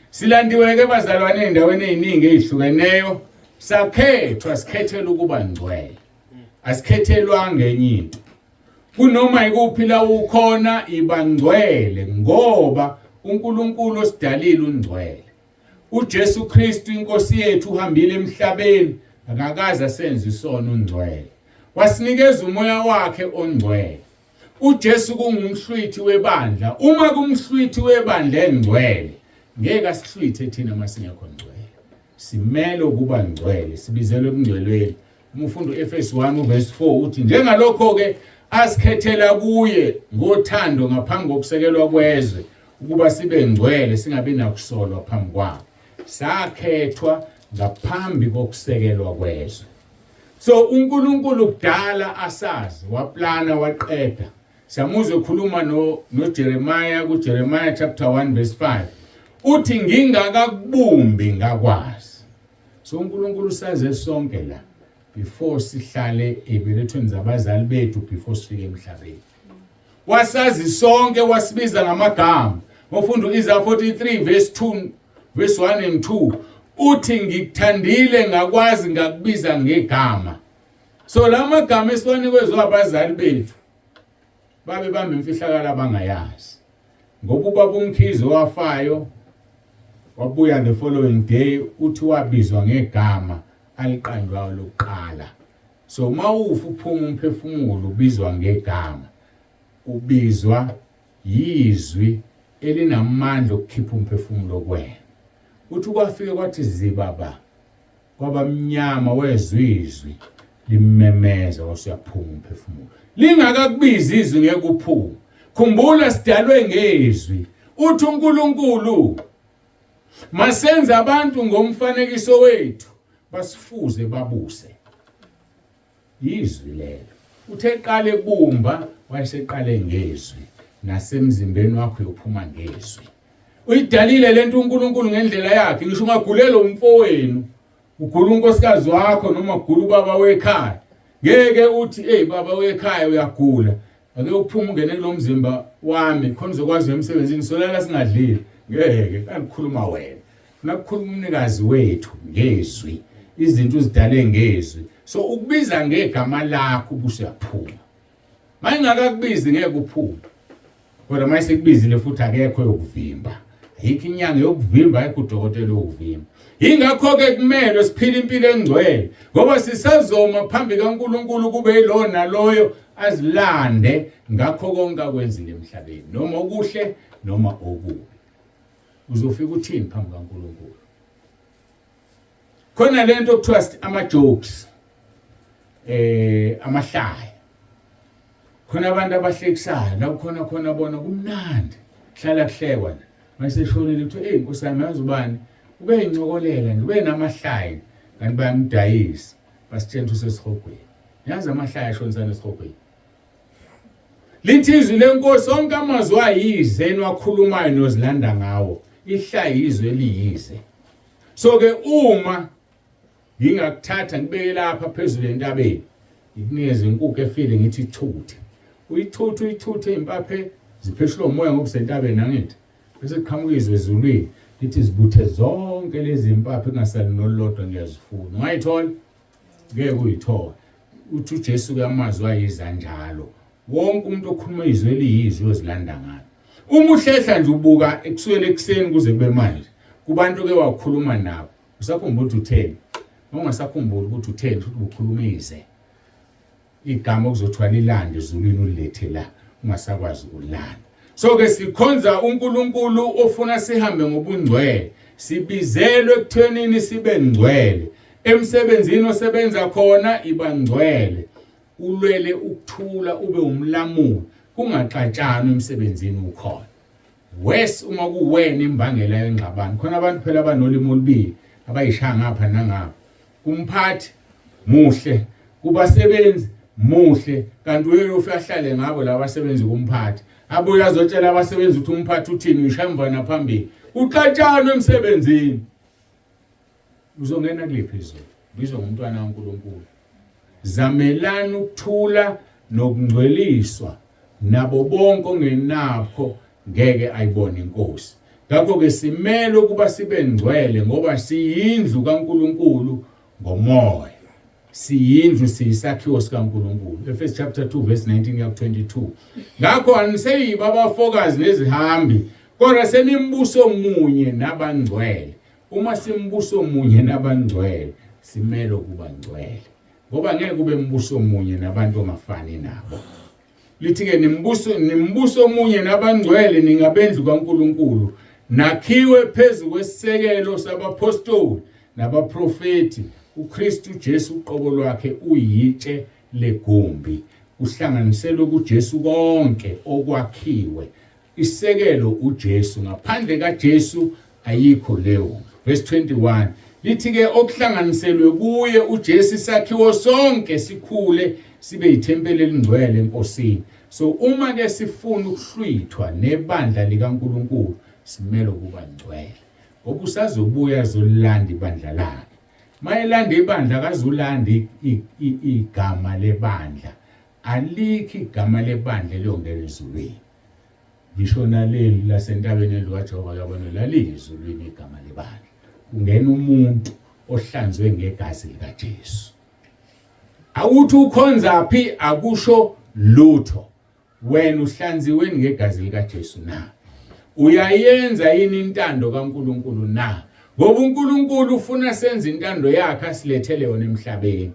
Silandiwe ke bazalwane endaweni eziningi ezihlukeneyo, sakhethwa sikhethela ukuba ngcwele. Asikhethelwanga enye into. Kunoma ikuphi la ukhona iba ngcwele ngoba uNkulunkulu osidalile ungcwele. uJesu Kristu inkosi yethu uhambile emhlabeni akakaze asenze isono ungcwele. Wasinikeza umoya wakhe ongcwele. uJesu kungumhlwithi webandla. Uma kumhlwithi webandla engcwele, ngeke asihlwithe thina masingekho ngcwele. Simele ukuba ngcwele, sibizelwe ebungcwelweni. Uma ufunda uEfesu 1 uverse 4 uthi njengalokho ke asikhethela kuye ngothando ngaphambi kokusekelwa kwezwe ukuba sibe ngcwele singabi nakusolwa phambi kwakhe. Sakhethwa ngaphambi kokusekelwa kwezwe. So uNkulunkulu kudala asazi, waplana waqeda. Siyamuzwa ekhuluma no noJeremiah kuJeremiah chapter 1 verse 5. Uthi ngingakakubumbi ngakwazi. So uNkulunkulu usaze sonke la before sihlale ebelethweni zabazali bethu, before sifike emhlabeni. Wasazi sonke, wasibiza ngamagama. Ngofunda uIsaiah 43 verse 2 verse 1 and 2 uthi ngikuthandile ngakwazi ngakubiza ngegama. So la magama esiwanikezwe abazali bethu babe bamba imfihlakalo abangayazi. Ngoba ubaba uMkhize wafayo wabuya the following day uthi wabizwa ngegama aliqanjwayo lokuqala. So uma ufa uphuma umphefumulo ubizwa ngegama, ubizwa yizwi elinamandla okukhipha umphefumulo kuwena. Uthi kwafike kwathi zibaba kwabamnyama wezwa izwi limemeza wasuyaphuma umphefumulo. Lingakakubizi izwi ngeke uphume. Khumbula sidalwe ngezwi. Uthi uNkulunkulu masenze abantu ngomfanekiso wethu basifuze babuse. Yizwi lelo. Uthe qale kubumba wayeseqale ngezwi, nasemzimbeni wakho uyophuma ngezwi. Uyidalile lento uNkulunkulu ngendlela yakhe. Ngisho ungagulela umfowenu, ugula unkosikazi wakho noma ugula ubaba wekhaya, ngeke uthi hey baba wekhaya uyagula, ake uphume ungene kulo mzimba wami khona uzokwazi emsebenzini, solala singadlile. Ngeke kangikhuluma wena. Funa kukhuluma umnikazi wethu ngezwi. Izinto uzidale ngezwi. So ukubiza ngegama lakho ubusuyaphuma. Mayingakakubizi ngeke uphume. Kodwa mayisekubizile futhi akekho yokuvimba. Ayikho inyanga yokuvimba, ayikho udokotela yokuvimba. Yingakho ke kumele siphile impilo engcwele ngoba sisazoma phambi kaNkuluNkulu kube yilona naloyo azilande ngakho konke akwenzile emhlabeni, noma okuhle noma okubi. Uzofika uthini phambi kaNkuluNkulu? Khona lento okuthiwa ama jokes, amahlaya. Khona abantu abahlekisayo la khona khona bona kumnandi, hlala kuhlekwa nje. Mayiseshonile kuthiwa hey Nkosi yami yazi ubani ube yincokolela nje, ube namahlaya kanti bayamdayisa basitshela ukuthi usesihogweni. Yazi amahlaya ashonisana esihogweni. Lithi izwi lenkosi onke amazwi ayize eniwakhulumayo nozilanda ngawo, ihlaya izwi eliyize. So ke uma ngingakuthatha ngibeke lapha phezulu entabeni, ngikunikeze inkukhu efile ngithi ithuthe, uyithuthe uyithuthe impaphe zipheshulwa umoya ngoba usentabeni angithi, bese kuqhamuka izwi ezulwini lithi zibuthe zonke lezi mpaphe kungasali nolodwa ngiyazifuna. Ungayithola? Ngeke uyithole. Uthi uJesu ke amazwi ayiza njalo. Wonke umuntu okhuluma izwi eliyizwi uyozilanda ngalo. Uma uhlehla nje ubuka ekusukela ekuseni kuze kube manje, kubantu ke wakhuluma nabo, usakhumbula ukuthi utheni? Uma ungasakhumbuli ukuthi utheni, futhi ubukhuluma ize. Igama okuzothiwa lilande ezulwini ulilethe la, ungasakwazi ukulilanda. So ke sikhonza uNkulunkulu ofuna sihambe ngobungcwele. Sibizelwe ekuthenini sibe ngcwele. Emsebenzini osebenza khona iba ngcwele. Ulwele ukuthula ube umlamuli, kungaxatshanwa emsebenzini ukhona. Worse uma kuwena imbangela yengxabano. Khona abantu phela abanolimi olubili abayishaya ngapha nangapha. Kumphathi muhle, Kubasebenzi muhle, kanti uyena ufike ahlale ngabo labasebenzi kumphathi. Abuye azotshela abasebenzi ukuthi umphathi uthini, uyishaya emva naphambili. Uxatshanwe emsebenzini. Uzongena kuliphi izulu? Bizwa ngumntwana kaNkulunkulu. Zamelani ukuthula nokungcweliswa nabo bonke ongenakho ngeke ayibone inkosi. Ngakho-ke simele ukuba sibe ngcwele ngoba siyindlu kaNkulunkulu ngomoya. Siyindlu, siyisakhiwo sikaNkulunkulu. Efesu chapter 2 verse 19 kuya ku-22. Ngakho aniseyibo abafokazi nezihambi, kodwa senimbuso munye nabangcwele. Uma simbuso munye nabangcwele, simele ukuba ngcwele. Ngoba ngeke kube mbuso munye nabantu ongafani nabo. Lithi-ke nimbuso nimbuso omunye nabangcwele ningabendlu kaNkulunkulu nakhiwe phezu kwesisekelo sabaphostoli nabaprofethi uKristu Jesu uqobo lwakhe uyitshe legumbi kuhlanganiselwe kuJesu konke okwakhiwe Isekelo uJesu, ngaphandle kaJesu ayikho leyo. Verse 21 lithi ke okuhlanganiselwe kuye uJesu isakhiwo sonke sikhule sibe yithempeli elingcwele eNkosini. So uma ke sifuna ukuhlwithwa nebandla likaNkulunkulu simele ukuba ngcwele. Ngoba usazobuya azolilanda ibandla lakhe. Mayelanda ibandla akazulanda igama lebandla. Alikho igama lebandla eliyongena ezulwini. Ngisho naleli lasentabeni endlu kaJehova yabona laliyizulwini igama lebandla. Kungena umuntu ohlanzwe ngegazi likaJesu. Awuthi ukhonza phi akusho lutho. Wena uhlanziwe ngegazi likaJesu na? Uyayenza yini intando kaNkuluNkulu na? Ngoba uNkulunkulu ufuna senze intando yakhe asilethele yona emhlabeni.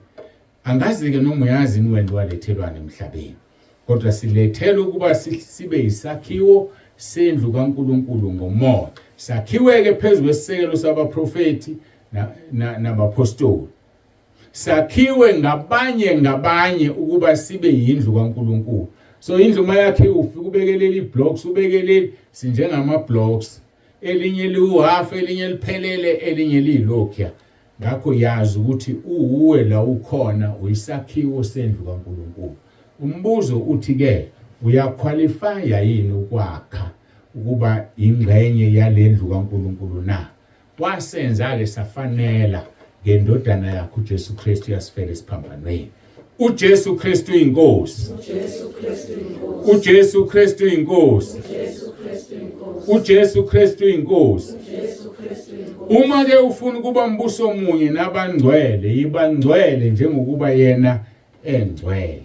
Angazi-ke noma uyazi yini wena walethelwani emhlabeni, kodwa silethelwe ukuba sibe yisakhiwo sendlu kaNkulunkulu ngomoya. Sakhiwe-ke phezu kwesisekelo sabaprofethi nabaphostoli. Sakhiwe ngabanye ngabanye ukuba sibe yindlu kaNkulunkulu. So indlu uma yakhiwe ufike ubeke leli blocks, ubeke leli, sinjengama blocks. Elinye liwuhafu, elinye liphelele, elinye liyilokhuya. Ngakho yazi ukuthi uwuwe la ukhona uyisakhiwo sendlu kaNkulunkulu. Umbuzo uthi ke uyakhwalifaya yini ukwakha ukuba ingxenye yalendlu kaNkulunkulu na? Wasenza ke safanela ngendodana yakhe uJesu Kristu yasifela esiphambanweni. uJesu Kristu inkosi. uJesu Kristu inkosi. uJesu Kristu inkosi. uJesu Kristu inkosi. uJesu Kristu inkosi. uJesu Kristu inkosi. Uma ke ufuna ukuba mbuso munye nabangcwele, yiba ngcwele njengokuba yena engcwele.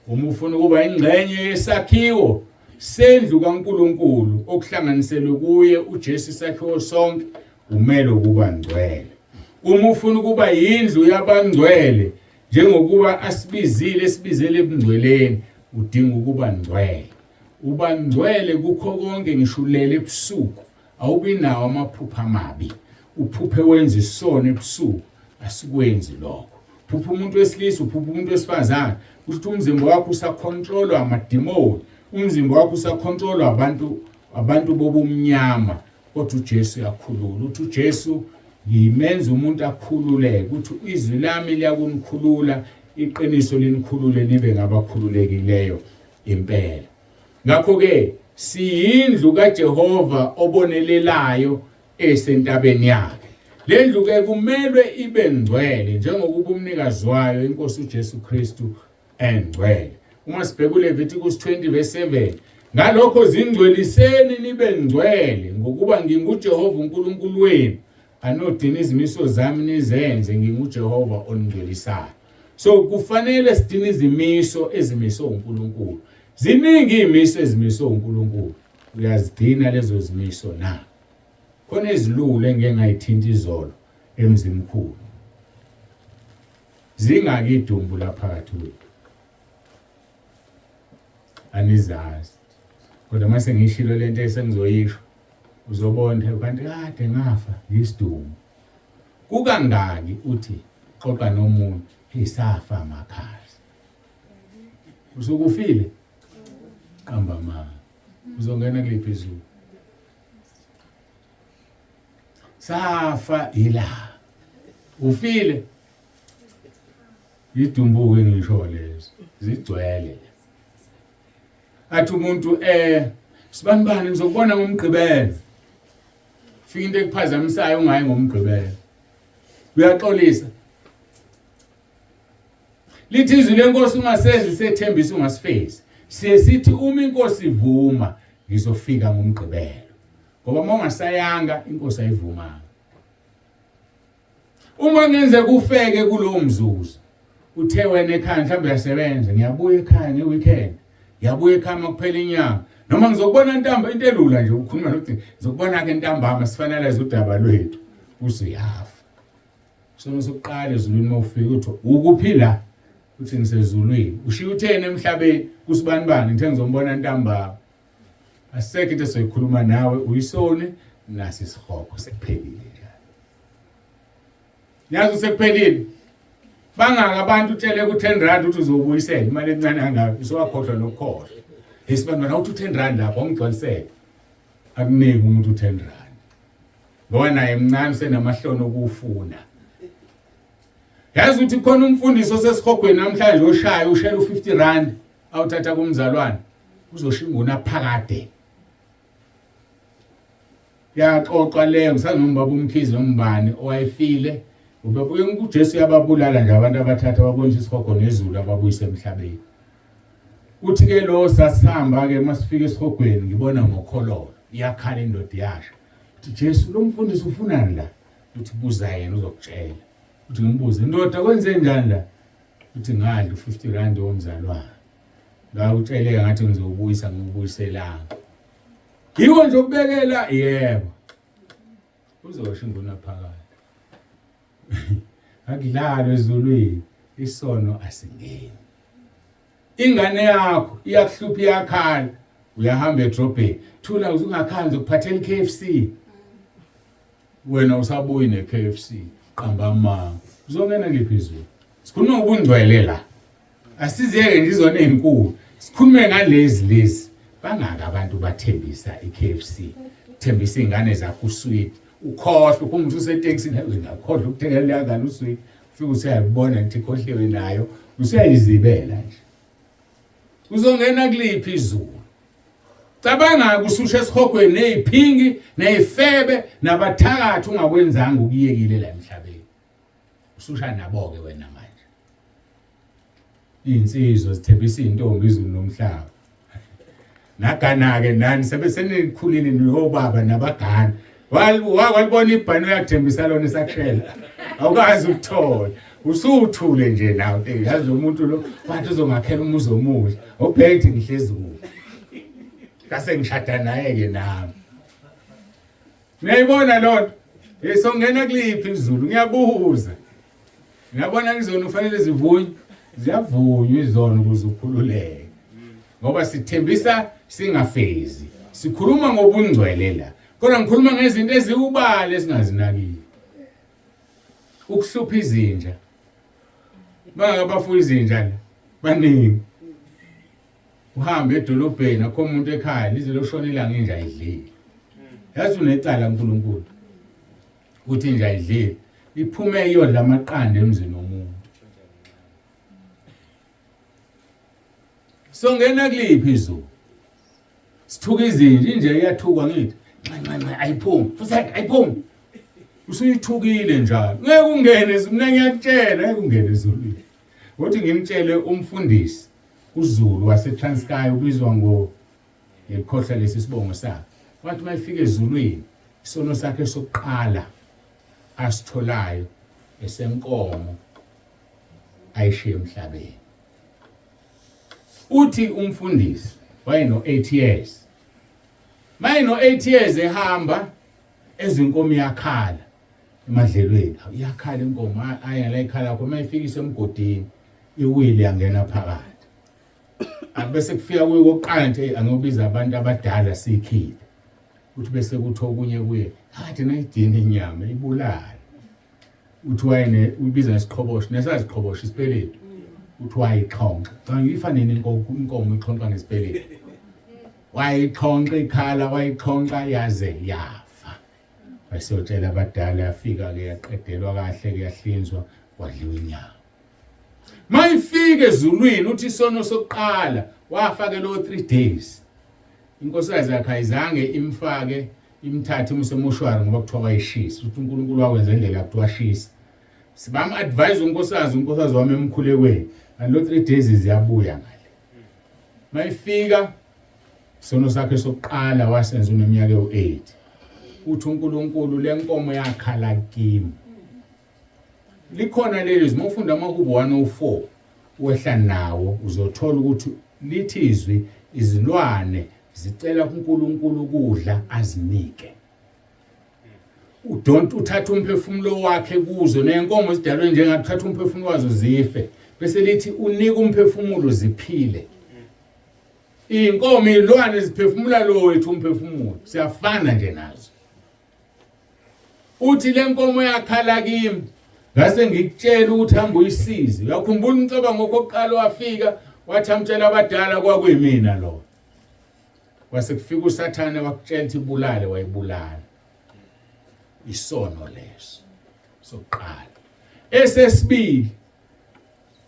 Uma ufuna ukuba ingxenye yesakhiwo sendlu kaNkulunkulu okuhlanganiselwe kuye uJesu isakhiwo sonke, umele ukuba ngcwele. Uma ufuna ukuba yindlu yabangcwele njengokuba asibizile esibizele ebungcweleni, udinga ukuba ngcwele. Uba ngcwele kukho konke, ngisho ulele ebusuku awubi nawo amaphupho amabi. Uphuphe wenza isono ebusuku, asikwenzi lokho. Phupha umuntu wesilisa, uphupha umuntu wesifazane, kusho ukuthi umzimba wakho usakhontrolwa amadimoni, umzimba wakho usakhontrolwa abantu bobumnyama. Kodwa uJesu uyakhulula. Uthi uJesu ngimenza umuntu akhululeke, uthi izwi lami liyakunikhulula, iqiniso linikhulule nibe ngabakhululekileyo impela. Ngakho-ke siyindlu kaJehova obonelelayo esentabeni yakhe. Le ndlu ke kumelwe ibe ngcwele njengokuba umnikazi wayo inkosi uJesu Kristu engcwele. Uma sibheka uLevitikus 20 verse 7, ngalokho zingcweliseni nibe ngcwele ngokuba nginguJehova uNkulunkulu wenu, anodina izimiso zami nizenze, nginguJehova oningcwelisayo. So kufanele sidine izimiso ezimiswe uNkulunkulu. Ziningi izimiso ezimiswe uNkulunkulu. Uyazigcina lezo zimiso na? Khona ezilula engike ngayithinta izolo emzimkhulu. Zingaki idumbu la phakathi kwethu? Anizazi. Kodwa mase ngishilo lento esengizoyisho uzobona kanti kade ngafa yisidumbu. Kukangaki uthi xoxa nomuntu hey safa amakhaza. Usukufile? Qamba amanga. Uzongena kuliphi izulu? Safa ila. Ufile? Idumbuke ngisho lezo zigcwele. Athi umuntu sibanibani ngizokubona ngomgqibelo. Fika into ekuphazamisayo ungayi ngomgqibelo. Uyaxolisa. Lithi izwi lenkosi ungasenzi sethembiso ungasifezi. Siye sithi uma inkosi ivuma ngizofika ngomgqibelo. Ngoba uma ungasayanga inkosi ayivumanga. Uma kungenzeka ufeke kulowo mzuzu uthe wena ekhaya mhlawumbe uyasebenza ngiyabuya ekhaya nge-weekend ngiyabuya ekhaya uma kuphela inyanga noma ngizokubona ntamba into elula nje ukukhuluma nokuthi ngizokubona-ke ntambama sifanalaze udaba lwethu usuyafa sono sokuqala ezulwini uma ufika uthi ukuphi la uthi ngisezulwini ushiya utheni emhlabeni kusibanibani ngithe ngizombona ntambama asisekho into esoyikhuluma nawe uyisoni nasi isihogo sekuphelile njalo Niyazi sekuphelile. Bangaka abantu utshele ku 10 rand uthi uzobuyisela imali encane kangaka usowakhohlwa nokukhohlwa. Isibantwana uthi 10 rand lapho ongigcwalisele. Akuniki umuntu 10 rand. Ngoba naye mncane usenamahloni okufuna. Yazi ukuthi khona umfundisi osesihogweni namhlanje oshaya ushela u50 rand awuthatha kumzalwane uzoshinguna phakade. Yaxoxwa leyo ngisanombaba uMkhize umbani owayefile ubebuye uJesu uyababulala nje abantu abathatha babonisa isihogo nezulu ababuyise emhlabeni. Uthi ke lo sasihamba ke masifika esihogweni ngibona ngokhololo iyakhala indoda iyasha. Uthi Jesu lo mfundisi ufunani la? Uthi buza yena uzokutshela. Uthi ngimbuze ndoda kwenze njani la? Uthi ngadla u50 rand womzalwane. Ngawutsheleka ngathi ngizowubuyisa ngiwubuyiselanga. Yiwo nje ukubekela yebo. Uzosho ingona phakathi. Akudlalwa ezulwini isono asingeni. Ingane yakho iyakuhlupha iyakhala uyahamba edrobheni thula uzungakhala ngizokuphathela i-KFC. Wena usabuyi ne-KFC qamba amanga. Uzongena kuliphi izulu? Sikhuluma ngobungcwele la. Asiziyeke nje izona ezinkulu. Sikhulume ngalezi lezi. Bangaka abantu bathembisa iKFC. Thembisa izingane zakho usweet. Ukhohlwe uma uthi usetekisini ngakhohlwa ukuthengela leya ngane usweet. Ufike usuyayibona ngithi ikhohliwe nayo. Usuyayizibela nje. Uzongena kuliphi izulu? Cabanga ususha esihogweni neziphingi nezifebe nabathakathi ungakwenzanga ukuyekile la emhlabeni. Ususha nabo ke wena manje. Iy'nsizwa zithembisa iy'ntombi izulu nomhlaba. Nagana-ke nani sebe senikhulile niyobaba nabagana. Walibona ibhani uyakuthembisa lona esakushela. Awukazi ukuthola. Usuthule nje nawe. Yazi lo muntu lo wathi uzongakhela umuzi omuhle. Awubheke ukuthi ngihlezi kuphi. Ngase ngishada naye-ke nami. Niyayibona loo nto? Songena kuliphi izulu? Ngiyabuza. Ngiyabona izona ufanele zivunywe. Ziyavunywa izona ukuze ukhululeke. Ngoba sithembisa singafezi. Sikhuluma ngobungcwele la. Kodwa ngikhuluma ngezinto eziwubala esingazinakile. Ukuhlupha izinja. Bangakabafuya izinja la. Baningi. Uhambe edolobheni akho umuntu ekhaya lize loshona ilanga inja ayidlile. Yazi unecala uNkulunkulu. Ukuthi inja ayidlile. Iphume iyodla amaqanda emzini womuntu. Songena kuliphi izulu? Sithuka izinja, inja iyathukwa ngithi. Nxa nxa nxa ayiphumi. Futhi ayiphumi. Usuyithukile njalo. Ngeke ungene ezulwini, mina ngiyakutshela, ngeke ungene ezulwini. Uthi ngimtshele umfundisi uZulu waseTranskei ubizwa ngo ngikhohlwa lesi sibongo sakhe. Wathi uma efika ezulwini isono sakhe sokuqala asitholayo esenkomo ayishiye emhlabeni. Uthi umfundisi wayeno 8 years. Mayeno 8 years ehamba ezinkomo iyakhala emadlelweni. Iyakhala inkomo aya la ikhala khona mayifikisa emgodini iwili yangena phakathi. Abese kufika kuye kokuqala nje angiyobiza abantu abadala sikhiphe. Uthi bese kuthi okunye kuye kade nayidini inyama ibulala. Uthi wayene ubiza isiqhobosho nesaziqhobosho isipeleti. Uthi wayixhonxa. Cha ngifa nini inkomo ixhonxa ngesipeleti. Wayixhonxa ikhala wayixhonxa yaze yafa. Wasiyotshela abadala yafika ke yaqedelwa kahle ke yahlinzwa kwadliwa inyama. Mayifika ezulwini uthi isono sokuqala wafake lo 3 days. Inkosikazi yakhe ayizange imfake imthathe imuse emoshwari ngoba kuthiwa wayishisa. Uthi uNkulunkulu wakwenza indlela kuthiwa washisa. Sibam advise unkosikazi, unkosikazi wami emkhulekweni. Kanti lo 3 days ziyabuya ngale. Mayifika sono sakhe sokuqala wasenza uneminyaka ewu-8. Uthi uNkulunkulu lenkomo yakhala kimi. Likhona leli zwi, uma ufunda amaHubo 104 wehla nawo uzothola ukuthi lithi izwi izilwane zicela kuNkulunkulu ukudla azinike. Udon't uthatha umphefumulo wakhe kuzo nenkomo zidalwe njengathi uthatha umphefumulo wazo zife bese lithi unika umphefumulo ziphile. Inkomo ilwane ziphefumula lo wethu umphefumulo siyafana nje nazo. Uthi lenkomo yakhala kimi ngase ngikutshela ukuthi hamba uyisize. Uyakhumbula umcabango okokuqala wafika wathi amtshela abadala kwakuyimina lo. Kwase kufika uSathane wakutshela ukuthi ibulale wayibulala. Isono leso sokuqala. Esesibili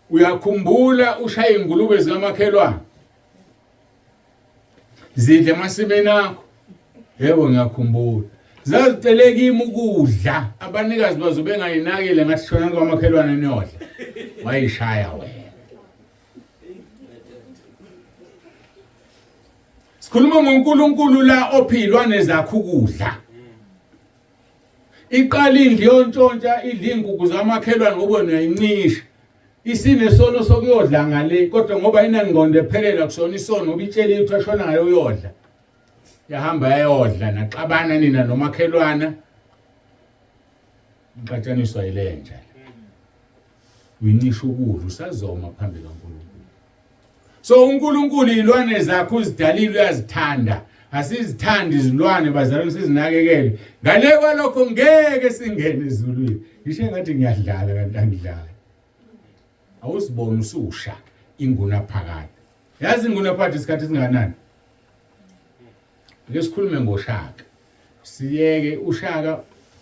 uyakhumbula ushaya ingulube zikamakhelwane zidle emasimini akho yebo ngiyakhumbula zazicele kimi ukudla abanikazi bazo bengayinakile ngathi shonani kwamakhelwane niyodla wayishaya wena sikhuluma ngoNkulunkulu la ophilwa nezakho ukudla iqala indlu yontshontsha idla iy'nkukhu zamakhelwane ngoba wena uyayincisha isinesono sokuyodla ngale kodwa ngoba inengqondo ephelela kusona isono ngoba itsheliwe ukuthi ashona ngayo uyodla yahamba yayodla naxabana nina nomakhelwana nixatshaniswa yilenja uyincisha ukudla usazoma phambi kaNkulunkulu So uNkulunkulu izilwane zakhe uzidalile uyazithanda. Asizithandi izilwane bazalwane sizinakekele. Ngale kwalokho ngeke singene ezulwini. Ngisho engathi ngiyadlala kanti angidlali. Awusiboni ususha inguna phakade. Yazi inguna phakade isikhathi esingakanani? Ake sikhulume ngoShaka. Siyeke uShaka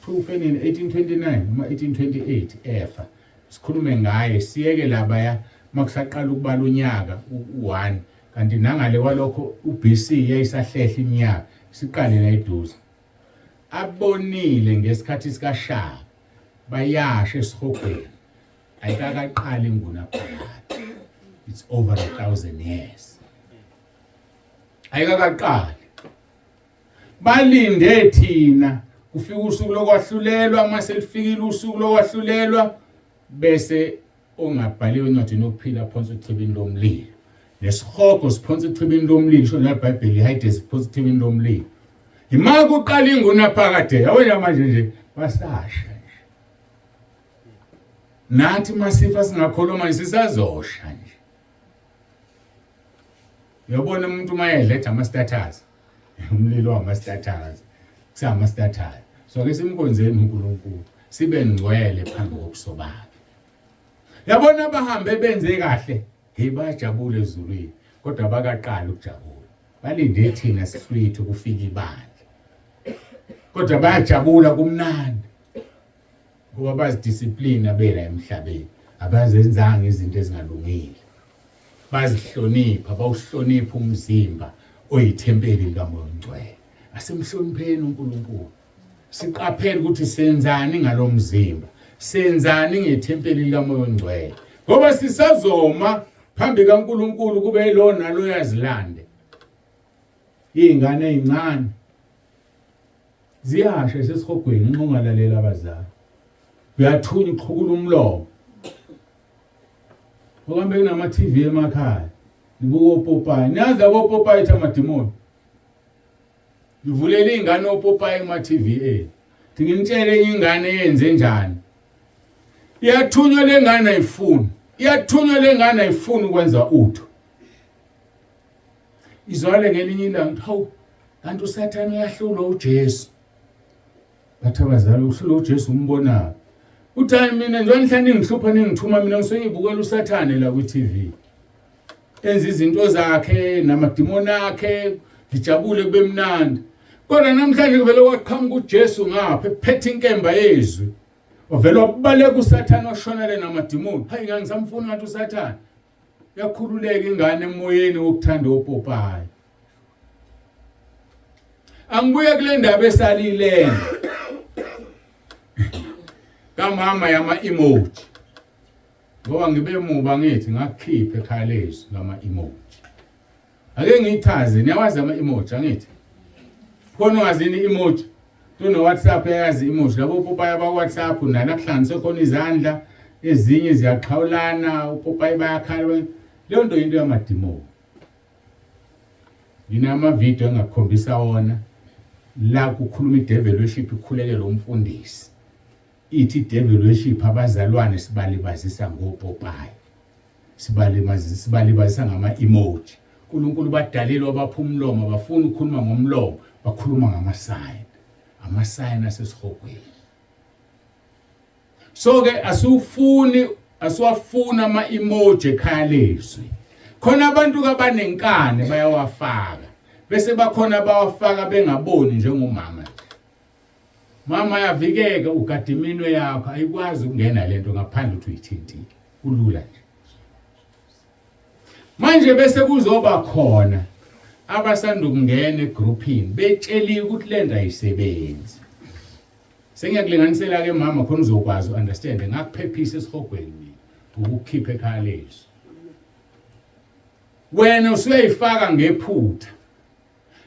2 1829 noma 1828 efa. Sikhulume ngaye siyeke labaya makusaqala ukubala unyaka u-1 kanti nangale kwalokho uBC yayisahlehla iminyaka siqale la eduze. Abonile ngesikhathi sikaShaka bayasha esihogweni ayikakaqali ingunaphakade. It's over 1000 years. Ayikakaqali. Balinde thina kufika usuku lokwahlulelwa uma selifikile usuku lokwahlulelwa bese ongabhaliwe encwadini yokuphila phonsa echibini lomlilo nesihogo siphonsa echibini lomlilo sho neBhayibheli ihayide siphonsa echibini lomlilo ima kuqala ingunaphakade yabona manje nje basasha nje nathi masifa singakholwa manje sisazosha nje Uyabona umuntu uma edla ethi ama-starters umlilo wama-starters kusama-starters so ke simkhonzeni uNkulunkulu sibe ngcwele phambi kobuso bakhe yabona abahambe benze kahle hey bayajabula ezulwini kodwa abakaqali ukujabula balinde thina sihlwithe kufika ibandla kodwa bayajabula kumnandi ngoba bazidisiplina bela emhlabeni abazenzanga izinto ezingalungile bazihlonipha bawuhlonipha umzimba oyithempeli likaMoya oNgcwele asimhlonipheni uNkulunkulu siqaphele ukuthi senzani ngalomzimba senzani ngethempeli likaMoya oNgcwele ngoba sisazoma phambi kaNkulunkulu kube yilona nalo yazilande izingane ezincane Ziyasha esesihogweni nxa ungalalela abazali. Uyathunya uqhukula umlomo. Okuhambe kunama TV emakhaya. Nibuka opopayi. Niyazi abopopayi ethi amadimoni. Nivulele ingane opopayi kuma TV enu. Thi nginitshele enye ingane yenze njani. Iyathunywa lengane ayifuni. Iyathunywa lengane ayifuni ukwenza utho. Izwale ngelinye ilanga hawu kanti uSathane uyahlulwa uJesu. Bathi abazali uhlulwa uJesu umbonayo. Uthi hayi mina njengoba nihlala ningihlupha ningithuma mina ngisuke ngibukela uSathane la kwi-TV. Enza izinto zakhe namadimoni akhe ngijabule kube mnandi. Kodwa namhlanje kuvele kwaqhamuka uJesu ngapha ephethe inkemba yezwi. Wavela wabaleka uSathane washonele namadimoni. Hayi ngangisamfuna ngathi uSathane. Yakhululeka ingane emoyeni wokuthanda opopayi. Angibuye kule ndaba esalile. Kamama yama emoji. Ngoba ngibe muba ngithi ngakukhipha ekhaya lezwi ngama emoji. Ake ngiyichaze, niyawazi ama emoji angithi? Khona ongazini emoji? Kuno WhatsApp yayazi emoji. Labo popayi aba WhatsApp nala kuhlanganiswe khona izandla ezinye ziyaxhawulana, upopayi bayakhala. Leyo nto into yamadimoni. Nginama video engakukhombisa wona la kukhuluma idevil worship ikhulekela umfundisi. Ithi devil worship abazalwane sibalibazisa ngopopayi. Sibalimazisa sibalibazisa ngama emoji. uNkulunkulu badalile wabapha umlomo abafuni ukukhuluma ngomlomo bakhuluma ngama sign. Ama sign asesihogweni. So ke asufuni asiwafuna ama emoji ekhaya lezwi. Khona abantu kabanenkani bayawafaka. Bese bakhona abawafaka bengaboni njengomama. Mama yavikeka ugada iminwe yakho ayikwazi ukungena lento ngaphandle ukuthi uyithintile. Kulula nje. Manje bese kuzoba khona abasanda ukungena egroupini betsheliwe ukuthi lento ayisebenzi. Sengiyakulinganisela ke mama khona uzokwazi understand ngakuphephisa esihogweni mina ukukhipha ekhaya lezwi. Wena usuyayifaka ngephutha.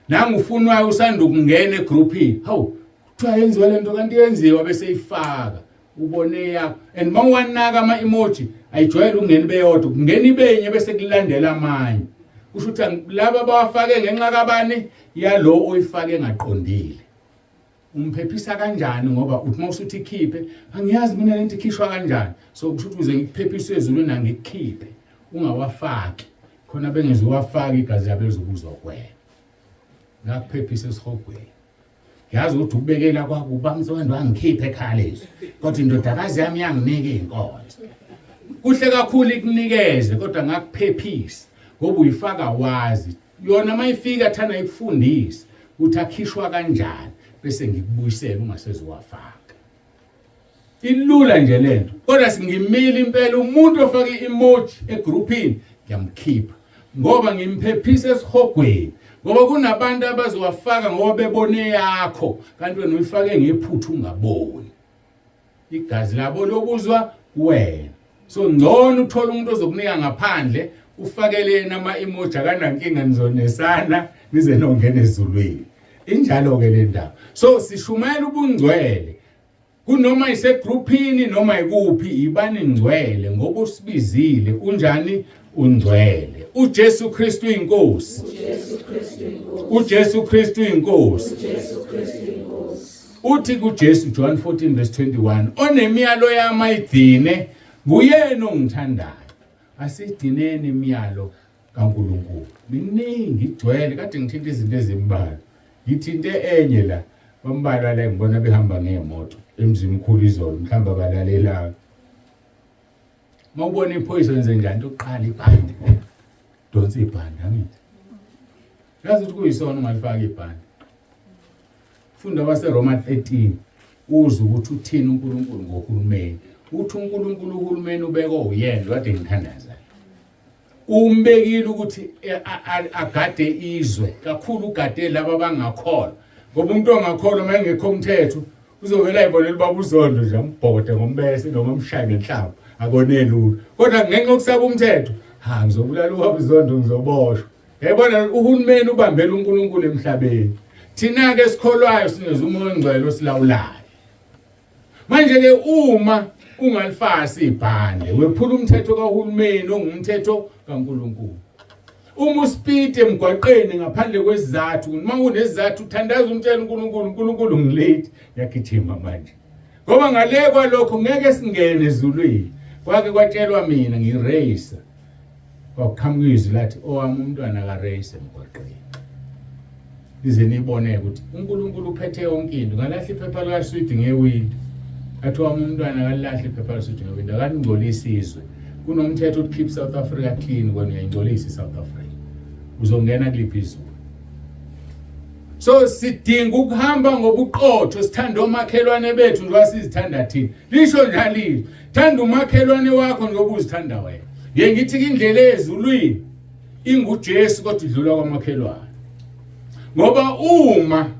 Nangu ufunwayo usanda ukungena egroupini. Hawu, kuthiwa yenziwa lento kanti yenziwa bese ifaka. Ubone yakho. And mawanaka ama emoji ayijwayele ukungena beyodwa, kungena ibenye bese kulandela amanye. Kusho ukuthi laba abawafake ngenxa kabani yalo oyifake engaqondile. Umphephisa kanjani ngoba uthi mawusuthi khiphe angiyazi mina lento ikhishwa kanjani. So kusho ukuthi uze ngikuphephise ezulwini angikukhiphe ungawafaki. Khona bengeziwafaka igazi labo elizobuzwa kuwena. Ngakuphephisa esihogweni. Yazi ukuthi ukubekela kwakho uba mzwando wangikhipha ekhaya lezwi. Kodwa indodakazi yami yanginika inkonzo. Kuhle kakhulu ikunikeze kodwa ngakuphephisa ngoba uyifaka wazi. Yona mayifika thana ikufundise ukuthi akhishwa kanjani bese ngikubuyisela ungasezowafaka. Ilula nje lento. Kodwa singimile impela umuntu ofake i-emoji egroupini ngiyamkhipha ngoba ngimphephisa esihogweni ngoba kunabantu abazowafaka ngoba bebone yakho kanti wena uyifake ngephutha ungaboni. Igazi labo lokuzwa kuwena. So ngcono uthola umuntu ozokunika ngaphandle ufakele yena ama-emoji akanankinga nizonesana nize nongena ezulwini. Injalo-ke le ndaba. So sishumayela ubungcwele kunoma isegruphini noma ikuphi ibani ngcwele ngoba usibizile unjani ungcwele uJesu Kristu inkosi uJesu Kristu inkosi uJesu Kristu inkosi uJesu Kristu inkosi uthi kuJesu John 14 verse 21 onemiyalo yami ayigcine nguyena ongithandayo asigcineni imiyalo kaNkulunkulu miningi igcwele kade ngithinta izinto ezimbalwa ngithinte enye la bambalwa la ngibona behamba ngemoto emzimkhulu izolo mhlawumbe abalalelanga uma ubona iphoyisa wenze njani uqala ibhande donsa ibhande angithi yazi ukuthi kuyisona ungalifaki ibhande funda abaseRoma 13 uzwe ukuthi uthini uNkulunkulu ngohulumeni uthi uNkulunkulu uhulumeni ubekwe uyena kade ngithandaza umbekile ukuthi eh, agade izwe kakhulu ugade laba abangakholwa ngoba umuntu ongakholwa uma engekho umthetho uzovela ayibonela ubaba uzondo nje ambhode ngombese noma amshaye ngenhlamba akoneli lutho kodwa ngenxa yokusaba umthetho ha ngizobulala ubaba uzondo ngizoboshwa yayibona uhulumeni ubambela uNkulunkulu emhlabeni thina-ke esikholwayo sinezwa umoya ongcwele osilawulayo Manje ke uma ungalifasi ibhande wephula umthetho kahulumeni ongumthetho kaNkuluNkulu. Uma uspeed emgwaqeni ngaphandle kwesizathu, uma kunesizathu uthandaza umtshela uNkulunkulu, uNkulunkulu ngilate, ngiyagijima manje. Ngoba ngale kwalokho ngeke singene ezulwini. Kwake kwatshelwa mina ngirace. Kwakuqhamuka izwi lathi owami umntwana ka race emgwaqeni. Nize nibone ukuthi uNkulunkulu uphethe yonke into. Ngalahla iphepha likaswidi ngewindi. Athi wami umntwana akalilahle iphepha likaswidi ngewindi, akalingcolisi izwe. Kunomthetho uthi keep South Africa clean, wena uyayingcolisa iSouth Africa. Uzongena kuliphi izulu? So sidinga ukuhamba ngobuqotho, sithanda omakhelwane bethu njengoba sizithanda thina. Lisho njalo izwi, thanda umakhelwane wakho njengoba uzithanda wena. Ngiye ngithi indlela ezulwini inguJesu kodwa idlula kwamakhelwane. Ngoba uma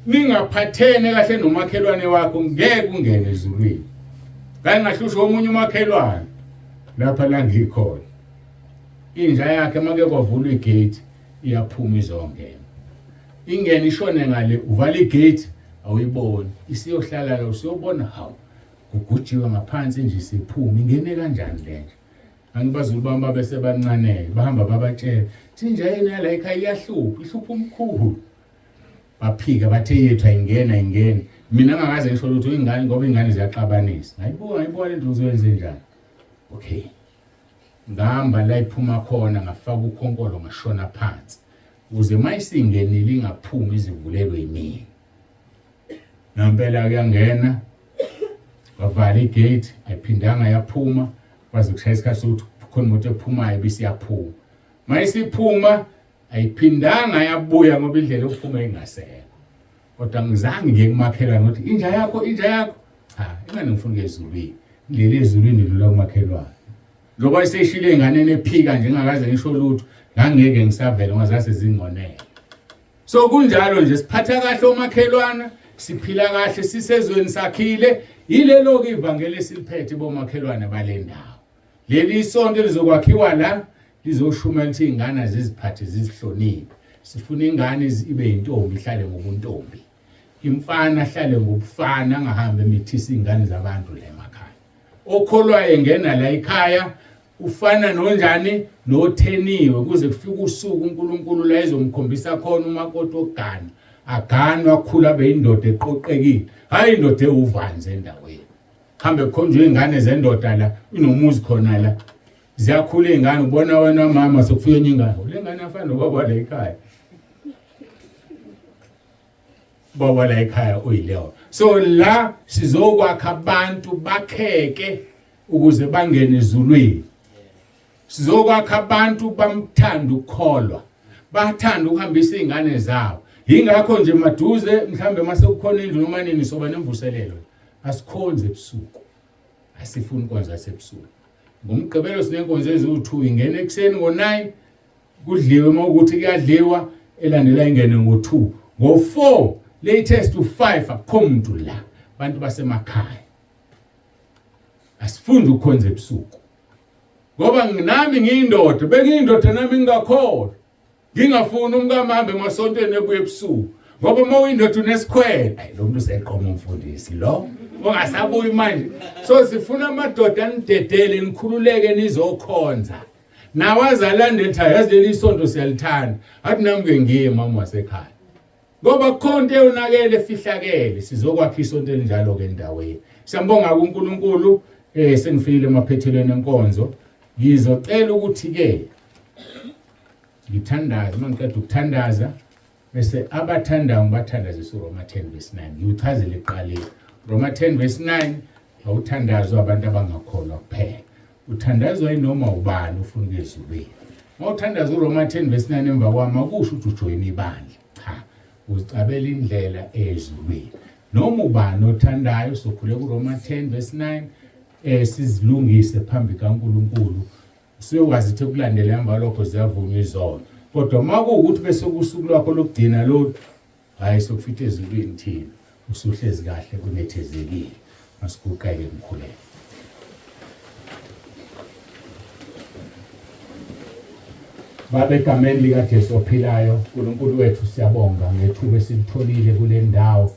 ningaphathene kahle nomakhelwane wakho ngeke ungene ezulwini. Ngake ngahlushwa omunye umakhelwane lapha la ngikhona. Inja yakhe make kwavulwa igate iyaphuma izongena. Ingene ishone ngale uvala igate awuyiboni. Isiyohlala la usiyobona hawu kugujiwe ngaphansi nje siphuma ingene kanjani le nje. Angibazulu bami babesebancane bahamba babatshela thi inja yenu yala ekhaya iyahlupha ihlupha umkhulu. Baphika bathe yethu ayingena ayingeni. Mina ngakaze ngisho lutho ingane ngoba ingane ziyaxabanisa. Ngayibuka ngayibuka lento uzoyenze njani. Okay. Ngahamba la iphuma khona ngafaka ukhonkolo ngashona phansi ukuze mayisingenile ingaphumi izivulelwe yimina. Ngempela kuyangena wavala igate ayiphindanga yaphuma kwaze kushaya isikhathi sokuthi khona imoto ephumayo ibisiyaphuma. Mayisiphuma ayiphindanga yabuya ngoba indlela yokuphuma ingasekho. Kodwa ngizange ngiye kumakhelwane ukuthi inja yakho inja yakho cha ingane ngifuna ukuya ezulwini. Indlela ezulwini idlula kumakhelwane. Njengoba iseshile enganeni ephika nje ngingakaze ngisho lutho ngangeke ngisavela ngoba zase zingonele. So kunjalo nje siphatha kahle omakhelwana, siphila kahle sisezweni sakhile, yilelo ke ivangeli esiliphethe bomakhelwane balendawo. Leli isonto elizokwakhiwa la lizoshuma lithi ingane aziziphathe zizihloniphe. Sifuna ingane ibe yintombi ihlale ngobuntombi. Imfana ahlale ngobufana angahambi emithisa ingane zabantu la emakhaya. Okholwayo engena la ekhaya ufana nonjani notheniwe kuze kufike usuku uNkulunkulu la ezomkhombisa khona umakoti ogana aganwa akhula abe indoda eqoqekile hayi indoda ewuvanzi endaweni hambe kukhonjwe ingane zendoda la inomuzi khona la ziyakhula izingane ubona wena mama sokufika enye ingane le ngane afana nobaba la ekhaya baba la ekhaya uyileyo so la sizokwakha abantu bakheke ukuze bangene ezulwini sizokwakha abantu bamthanda ukukholwa bathanda ukuhambisa izingane zabo yingakho nje maduze mhlambe mase kukhona indlu noma nini soba nemvuselelo asikhonze ebusuku asifuni inkonzo yasebusuku ngomgqibelo sinenkonzo eziwu-2 ingena ekuseni ngo-9 kudliwe uma ukuthi kuyadliwa elandela ingene ngo-2 ngo-4 latest u-5 akukho muntu la abantu basemakhaya asifundi ukukhonza ebusuku ngoba nami ngiyindoda bengiyindoda nami ngingakholwa ngingafuni umkami ahambe emasontweni ebuye ebusuku ngoba uma uyindoda unesikhwele ayi lo muntu useqoma umfundisi lo ungasabuyi manje so sifuna amadoda anidedele nikhululeke nizokhonza nawe azalande ethi yazi leli isonto siyalithanda athi nami ke ngiye mama wasekhaya ngoba kukhona into eyonakele efihlakele sizokwakha isonto elinjalo ke endaweni siyambonga kuNkulunkulu eh sengifikile emaphethelweni enkonzo ngizocela ukuthi ke ngithandaze uma ngiqeda ukuthandaza bese abathandayo ngibathandazisa uRoma 10 verse 9 ngiwuchazele ekuqaleni Roma 10 verse 9 awuthandazwa abantu abangakholwa kuphela uthandazwa inoma ubani ufuna ukuya ezulwini uma uthandaza uRoma 10 verse 9 emva kwami akusho ukuthi ujoyina ibandla cha uzicabela indlela ezulwini noma ubani othandayo sokhuleka uRoma 10 verse 9 eh sizilungise phambi kaNkuluNkulu usuyokwazi ukuthi kulandela emva lokho ziyavunywa izono kodwa uma kuwukuthi bese kusuku lwakho lokugcina lolu hhayi sokufitha ezulwini thina usuhlezi kahle unethezekile masiguqeke ngikhuleke Baba egameni likaJesu ophilayo uNkulunkulu wethu siyabonga ngethuba esilitholile kule ndawo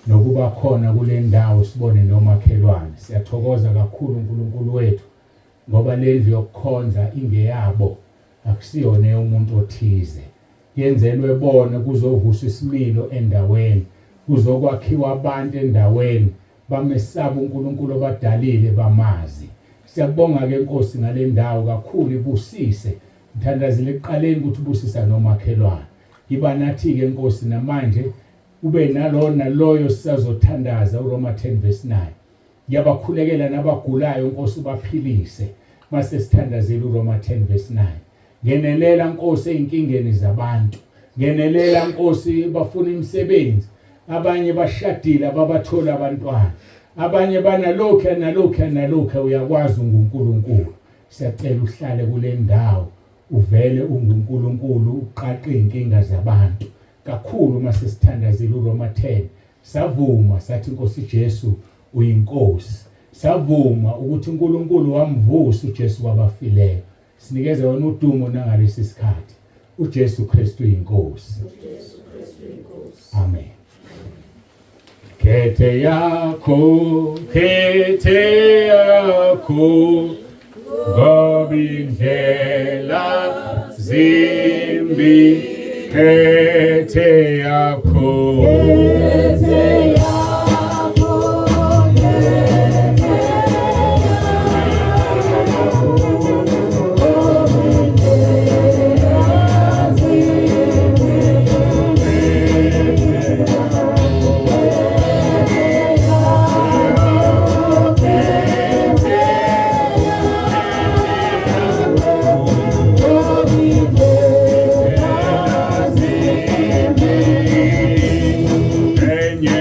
nokuba khona kule ndawo sibone nomakhelwane siyathokoza kakhulu uNkulunkulu wethu ngoba lendlu yokukhonza ingeyabo akusiyona eyomuntu othize yenzelwe bona kuzovuswa isimilo endaweni kuzokwakhiwa abantu endaweni bamesaba uNkulunkulu obadalile bamazi siyakubonga ke Nkosi ngalendawo kakhulu ibusise ngithandazile ekuqaleni ukuthi ubusisa nomakhelwane iba nathi ke Nkosi namanje ube nalona loyo sisazothandaza uRoma 10 verse 9 Ngiyabakhulekela nabagulayo Nkosi ubaphilise mase sithandazela uRoma 10 verse 9. Ngenelela Nkosi ezinkingeni zabantu. Ngenelela Nkosi, bafuna imisebenzi, abanye bashadile ababathola abantwana, abanye banalokhu nalokhu nalokhu. Uyakwazi, unguNkulunkulu. Siyacela uhlale kule ndawo, uvele unguNkulunkulu, uqaqe inkinga zabantu kakhulu. Uma sesithandazile uRoma 10, savuma sathi Nkosi Jesu uyinkosi, savuma ukuthi uNkulunkulu wamvusa uJesu kwabafileyo. Sinikeze wena udumo nangalesi sikhathi. uJesu Kristu inkosi. uJesu Kristu inkosi. Amen. Khethe yakho, khethe yakho, ngoba indlela zimbi. Khethe yakho, khethe yakho, khethe yakho, ngoba indlela zimbi. Enye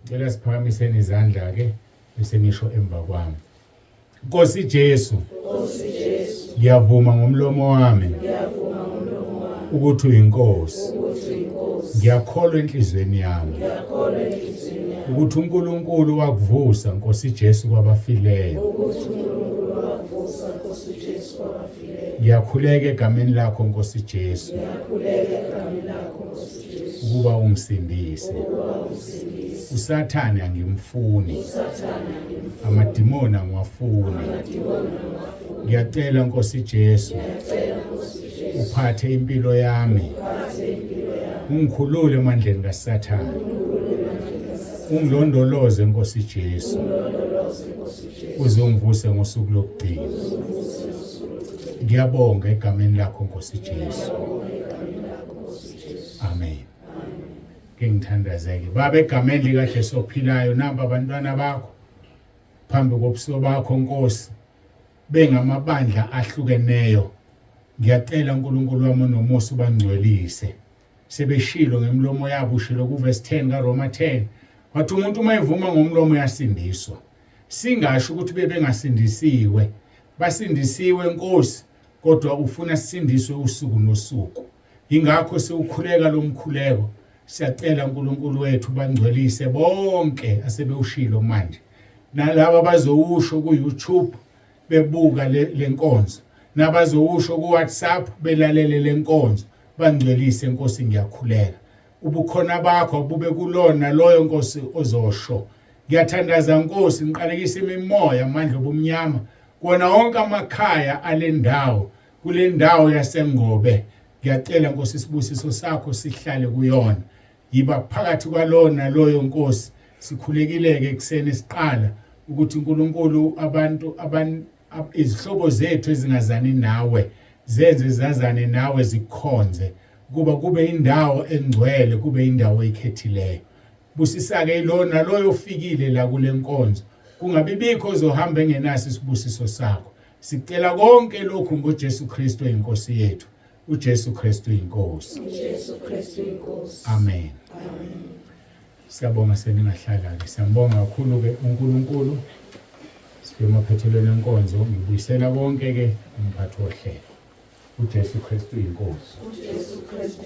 Cela siphakamiseni izandla ke bese nisho emva kwami. Nkosi Jesu, Nkosi Jesu, ngiyavuma ngomlomo wami ngiyavuma ngomlomo wami ukuthi uyinkosi. ukuthi uyinkosi. Ngiyakholwa enhliziyweni yami Ngiyakholwa enhliziyweni yami ukuthi uNkulunkulu wakuvusa Nkosi Jesu kwabafileyo. ukuthi uNkulunkulu wakuvusa Nkosi Jesu kwabafileyo. Ngiyakhuleka egameni lakho Nkosi Jesu Ngiyakhuleka egameni lakho Nkosi Jesu ukuba ungisindise. ukuba ungisindise. uSathane angimfuni, uSathane angimfuni, amadimoni angiwafuni. amadimoni angiwafuni. Ngiyacela Nkosi Jesu Ngiyacela Nkosi Jesu uphathe impilo yami, uphathe impilo yami, ungikhulule emandleni kaSathane, ungikhulule emandleni kaSathane, ungilondoloze Nkosi Jesu, ungilondoloze Nkosi Jesu, uze ungivuse ngosuku lokugcina. ungivuse ngosuku lokugcina. Ngiyabonga egameni lakho Nkosi Jesu. Ngiyabonga egameni lakho Nkosi Jesu. Amen. Ke ngithandazeke. Baba, egameni likaJesu ophilayo, namba abantwana bakho phambi kobuso bakho Nkosi, bengamabandla ahlukeneyo. Ngiyacela uNkulunkulu wami onomusa ubangcwelise. Sebeshilo ngemlomo yabo, ushilo kuverse 10 kaRoma 10. Wathi umuntu uma evuma ngomlomo uyasindiswa. Singasho ukuthi bebengasindisiwe. Basindisiwe Nkosi, kodwa ufuna sisindiswe usuku nosuku. Ingakho siwukhuleka lo mkhuleko. Siyacela uNkulunkulu wethu bangcwelise bonke asebewushilo manje. Nalabo abazowusho ku YouTube bebuka lenkonzo, nabazowusho ku WhatsApp belalele lenkonzo, bangcwelise Nkosi, ngiyakhuleka. Ubukhona bakho bube kulona loyo Nkosi ozosho. Ngiyathandaza Nkosi, ngiqalekisa imimoya, amandla obumnyama kuwona wonke amakhaya alendawo, kule ndawo yaseNgobe. Ngiyacela Nkosi isibusiso sakho sihlale kuyona. Yiba phakathi kwalona loyo Nkosi. Sikhulekileke ekuseni siqala ukuthi uNkulunkulu abantu izihlobo zethu ezingazani nawe zenze zazane nawe, zikukhonze, kuba kube indawo engcwele, kube indawo oyikhethileyo. Busisa-ke ilona loyo ofikile la kule nkonzo, kungabi bikho ozohamba engenaso isibusiso sakho. Sicela konke lokhu ngoJesu Kristu inkosi yethu. uJesu Kristu inkosi. uJesu Kristu inkosi. Amen. Amen. Siyabonga, seningahlala ke. Siyambonga kakhulu ke uNkulunkulu. Sifike emaphethelweni enkonzo, ngibuyisela konke ke umphathi wohlelo. uJesu Kristu inkosi. uJesu Kristu.